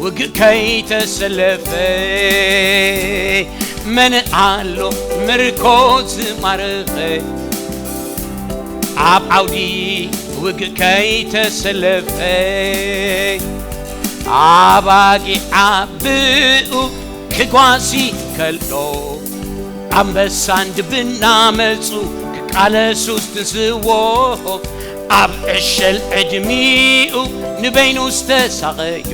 ውግእ ከይተሰለፈ? መን ኣሎ ምርኮ ዝማረኸ፣ ኣብ ዓውዲ ውግእ ከይተሰለፈ? ኣባጊዕ ብኡ ክጓሲ ከሎ፣ ኣንበሳን ድብና መጹ ክቃለሱ ዝትንስዎ፣ ኣብ ዕሸል ዕድሚኡ ንበይኑ ዝተሳቐዮ፣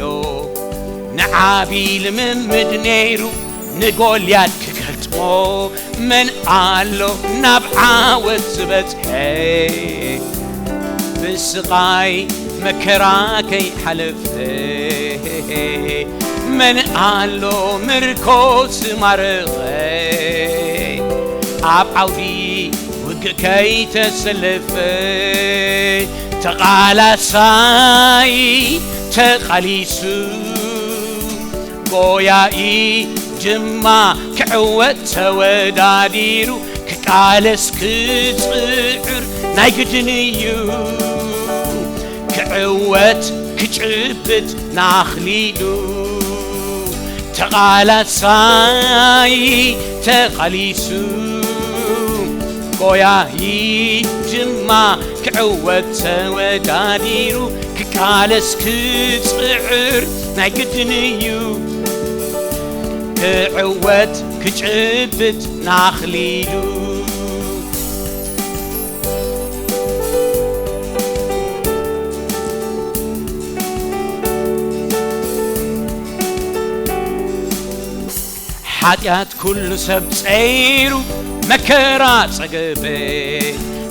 ንዓቢ ልምምድ ነይሩ ንጎልያድ ክገልጥሞ። መን ኣሎ ናብ ዓወት ዝበጽሐ፣ ብስቓይ መከራ ከይሓለፈ? መን ኣሎ ምርኮ ዝማረኸ፣ ኣብ ዓውዲ ውግእ ከይተሰለፈ? ተቓላሳይ ተቓሊሱ፣ ጎያኢ ድማ ክዕወት ተወዳዲሩ ክቃለስ ክጽዕር ናይ ግድን እዩ። ክዕወት ክጭብጥ ንኣኽሊሉ ተቓላሳይ ተቓሊሱ ጎያዪ ድማ ክዕወት ተወዳዲሩ ክቃለስ ክጽዕር ናይ ግድን እዩ። ክዕወት ክጭብጥ ንኣኽሊሉ ሓጢኣት ኩሉ ሰብ ጸይሩ መከራ ጸገበ።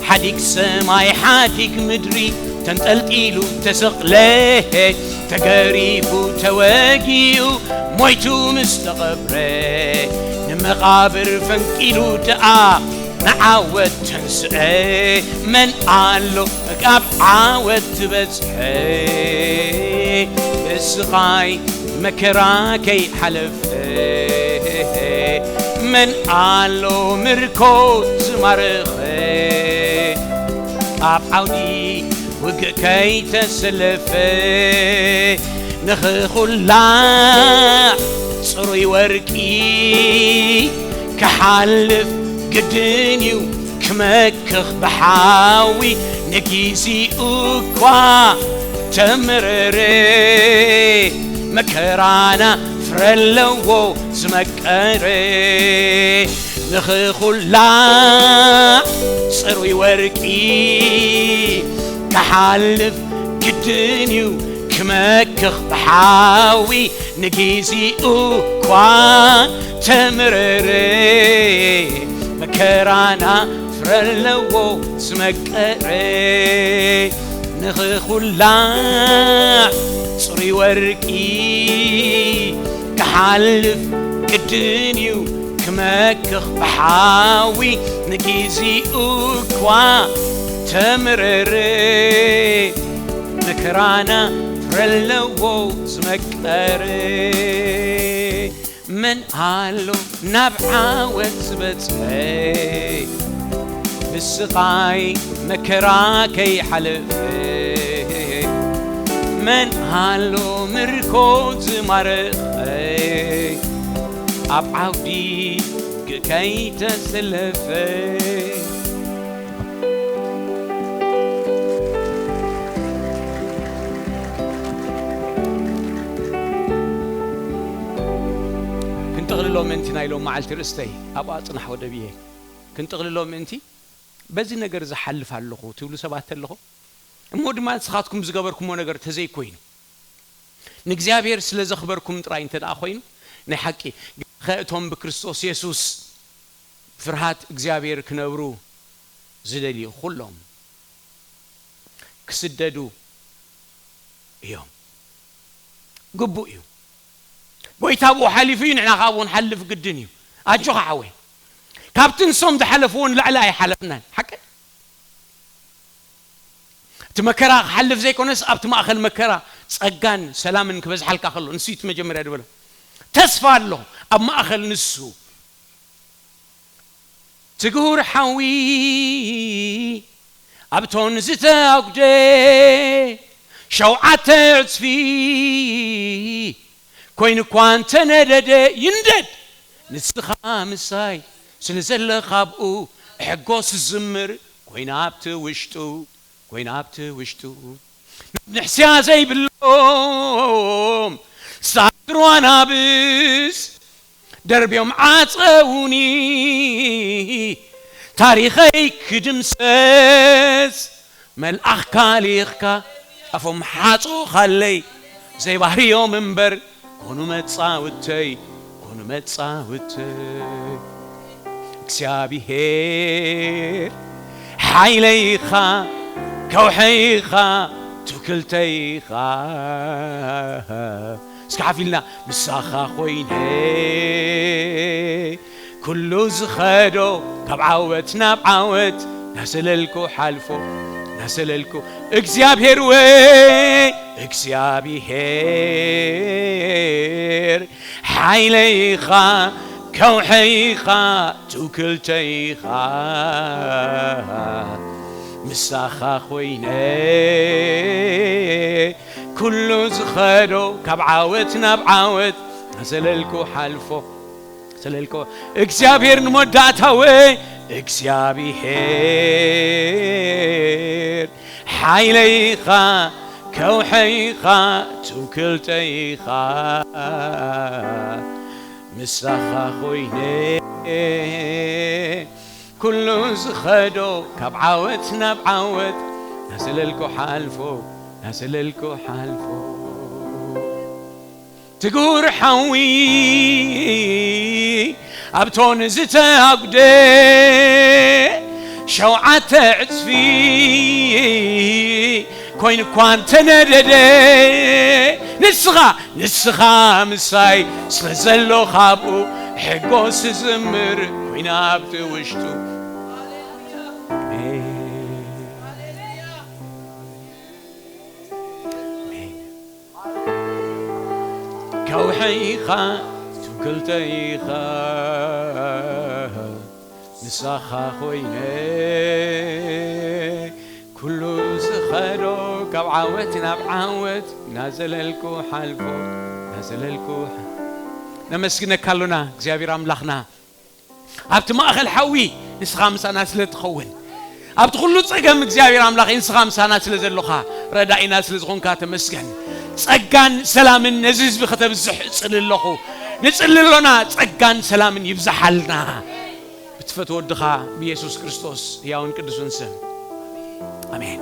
ሓዲግ ሰማይ ሓዲግ ምድሪ ተንጠልጢሉ ተሰቕለ። ተገሪፉ ተወጊኡ ሞይቱ ምስ ተቐብረ። ንመቓብር ፈንቂሉ ደኣ ንዓወት ተንስአ። መን ኣሎ ካብ ዓወት ዝበጽሐ? ብስቓይ መከራ ከይሓለፈ መን ኣሎ ምርኮ ዝማረኸ? ኣብ ዓውዲ ውግእ ከይተሰለፈ ንኽኹላዕ ጽሩይ ወርቂ ክሓልፍ ግድን እዩ። ክመክኽ ብሓዊ ንጊዜኡ እኳ ተመረረ። መከራና ፍረ ኣለዎ ዝመቀረ። ንኽኹላዕ ጽሩይ ወርቂ ክሓልፍ ግድን እዩ። ክመክኽ ብሓዊ ንጊዜኡ እኳ ተመረረ። መከራና ፍረ ኣለዎ ዝመቀረ። ንኽኹላዕ ጽሩይ ወርቂ ክሓልፍ ግድን እዩ። ክመክኽ ብሓዊ ንጊዜኡ እኳ ተመረረ። መከራና ፍረ ኣለዎ ዝመቀረ። መን ኣሎ ናብ ዓወት ዝበጽሐ? ብስቓይ መከራ ከይሓለፈ መን ኣሎ ምርኮ ዝማረኸ? ኣብ ዓውዲ ግእ ከይተሰለፈ ክንጥቕልሎ ምእንቲ ናይ ሎም መዓልቲ ርእስተይ ኣብኣ ጽናሕ ወደብየ። ክንጥቕልሎ ምእንቲ በዚ ነገር ዝሓልፍ ኣለኹ ትብሉ ሰባት ኣለኹ እሞ ድማ ንስኻትኩም ዝገበርኩሞ ነገር ተዘይኮይኑ ንእግዚኣብሔር ስለ ዘኽበርኩም ጥራይ እንተ ደኣ ኮይኑ ናይ ሓቂ ከእቶም ብክርስቶስ የሱስ ፍርሃት እግዚኣብሔር ክነብሩ ዝደልዩ ኩሎም ክስደዱ እዮም። ግቡእ እዩ። ጎይታ ብኡ ሓሊፉ እዩ፣ ንሕና ከዓ ብኡ ንሓልፍ ግድን እዩ። ኣጆኻ ሓወይ፣ ካብቲ ንሶም ዝሓለፍዎ ንላዕሊ ኣይሓለፍናን። ሓቂ እቲ መከራ ክሓልፍ ዘይኮነስ ኣብቲ ማእኸል መከራ ጸጋን ሰላምን ክበዝሓልካ ከሎ ንሱ እዩ እቲ መጀመርያ ዝበሎ። ተስፋ ኣሎ ኣብ ማእኸል ንሱ ትግሁር ሓዊ ኣብቶን ዝተኣጉደ ሸውዓተ ዕጽፊ ኮይኑ እኳ እንተነደደ ይንደድ ንስኻ ምሳይ ስለ ዘለኻ ኣብኡ እሕጎስ ዝምር ኮይና ኣብቲ ውሽጡ ኮይና ኣብቲ ውሽጡ ንሕስያ ዘይብሎም ሳትሩ ኣናብስ ደርብዮም ዓጸውኒ ታሪኸይ ክድምሰስ መልኣኽካ ልኢኽካ ኣፎም ሓጹኻለይ ዘይባህርዮም እምበር ኮኑ መጻውተይ ኮኑ መጻውተይ እግዚኣብሔር ሓይለይኻ ከውሐይኻ ትውክልተይኻ እስኪ ሓፊልና ምሳኻ ኮይነ ኩሉ ዝኸዶ ካብ ዓወት ናብ ዓወት ናሰለልኩ ሓልፎ ናሰለልኩ እግዚኣብሔር ወይ እግዚኣብሔር ሓይለይኻ፣ ከውሐይኻ፣ ትውክልተይኻ፣ ምሳኻ ኮይነ ኩሉ ዝኸዶ ካብ ዓወት ናብ ዓወት ናዘለልኩ ሓልፎ፣ ዘለልኮ እግዚኣብሔር ንመወዳእታወ እግዚኣብሔር ሓይለይኻ፣ ከውሐይኻ፣ ትውክልተይኻ፣ ምሳኻ ኮይነ ኩሉ ዝኸዶ ካብ ዓወት ናብ ዓወት ናዘለልኮ ሓልፎ፣ ናዘለልኮ ሓልፎ። ትጉር ሓዊ ኣብቶን ዝተኣጉደ ሸውዓተ ዕጽፊ ኮይኑ እኳ እንተነደደ፣ ንስኻ፣ ንስኻ ምሳይ ስለ ዘሎ ካብኡ ሕጎስ ዝምር ኮይና ኣብቲ ውሽጡ። ኣሜን። ኣሜን። ከውሐይኻ ትውክልተይኻ ንሳኻ ኮይነ ኩሉ ዝኸዶ ካብ ዓወት ናብ ዓወት ናዘለልኩ ሓልፎ ናዘለልኩ ሓ- ነመስግነካ ኣሎና እግዚኣብሔር ኣምላኽና። ኣብቲ ማእኸል ሓዊ ንስኻ ምሳና ስለ ትኸውን፣ ኣብቲ ኩሉ ጸገም እግዚኣብሔር ኣምላኽ ንስኻ ምሳና ስለ ዘሎኻ፣ ረዳኢና ስለ ዝኾንካ ተመስገን። ጸጋን ሰላምን ነዚ ህዝቢ ከተብዝሕ እጽሊ ኣለኹ። ንጽሊ ኣሎና፣ ጸጋን ሰላምን ይብዝሓልና። ብትፈትዎ ወድኻ ብየሱስ ክርስቶስ ህያውን ቅዱስን ስም። ኣሜን።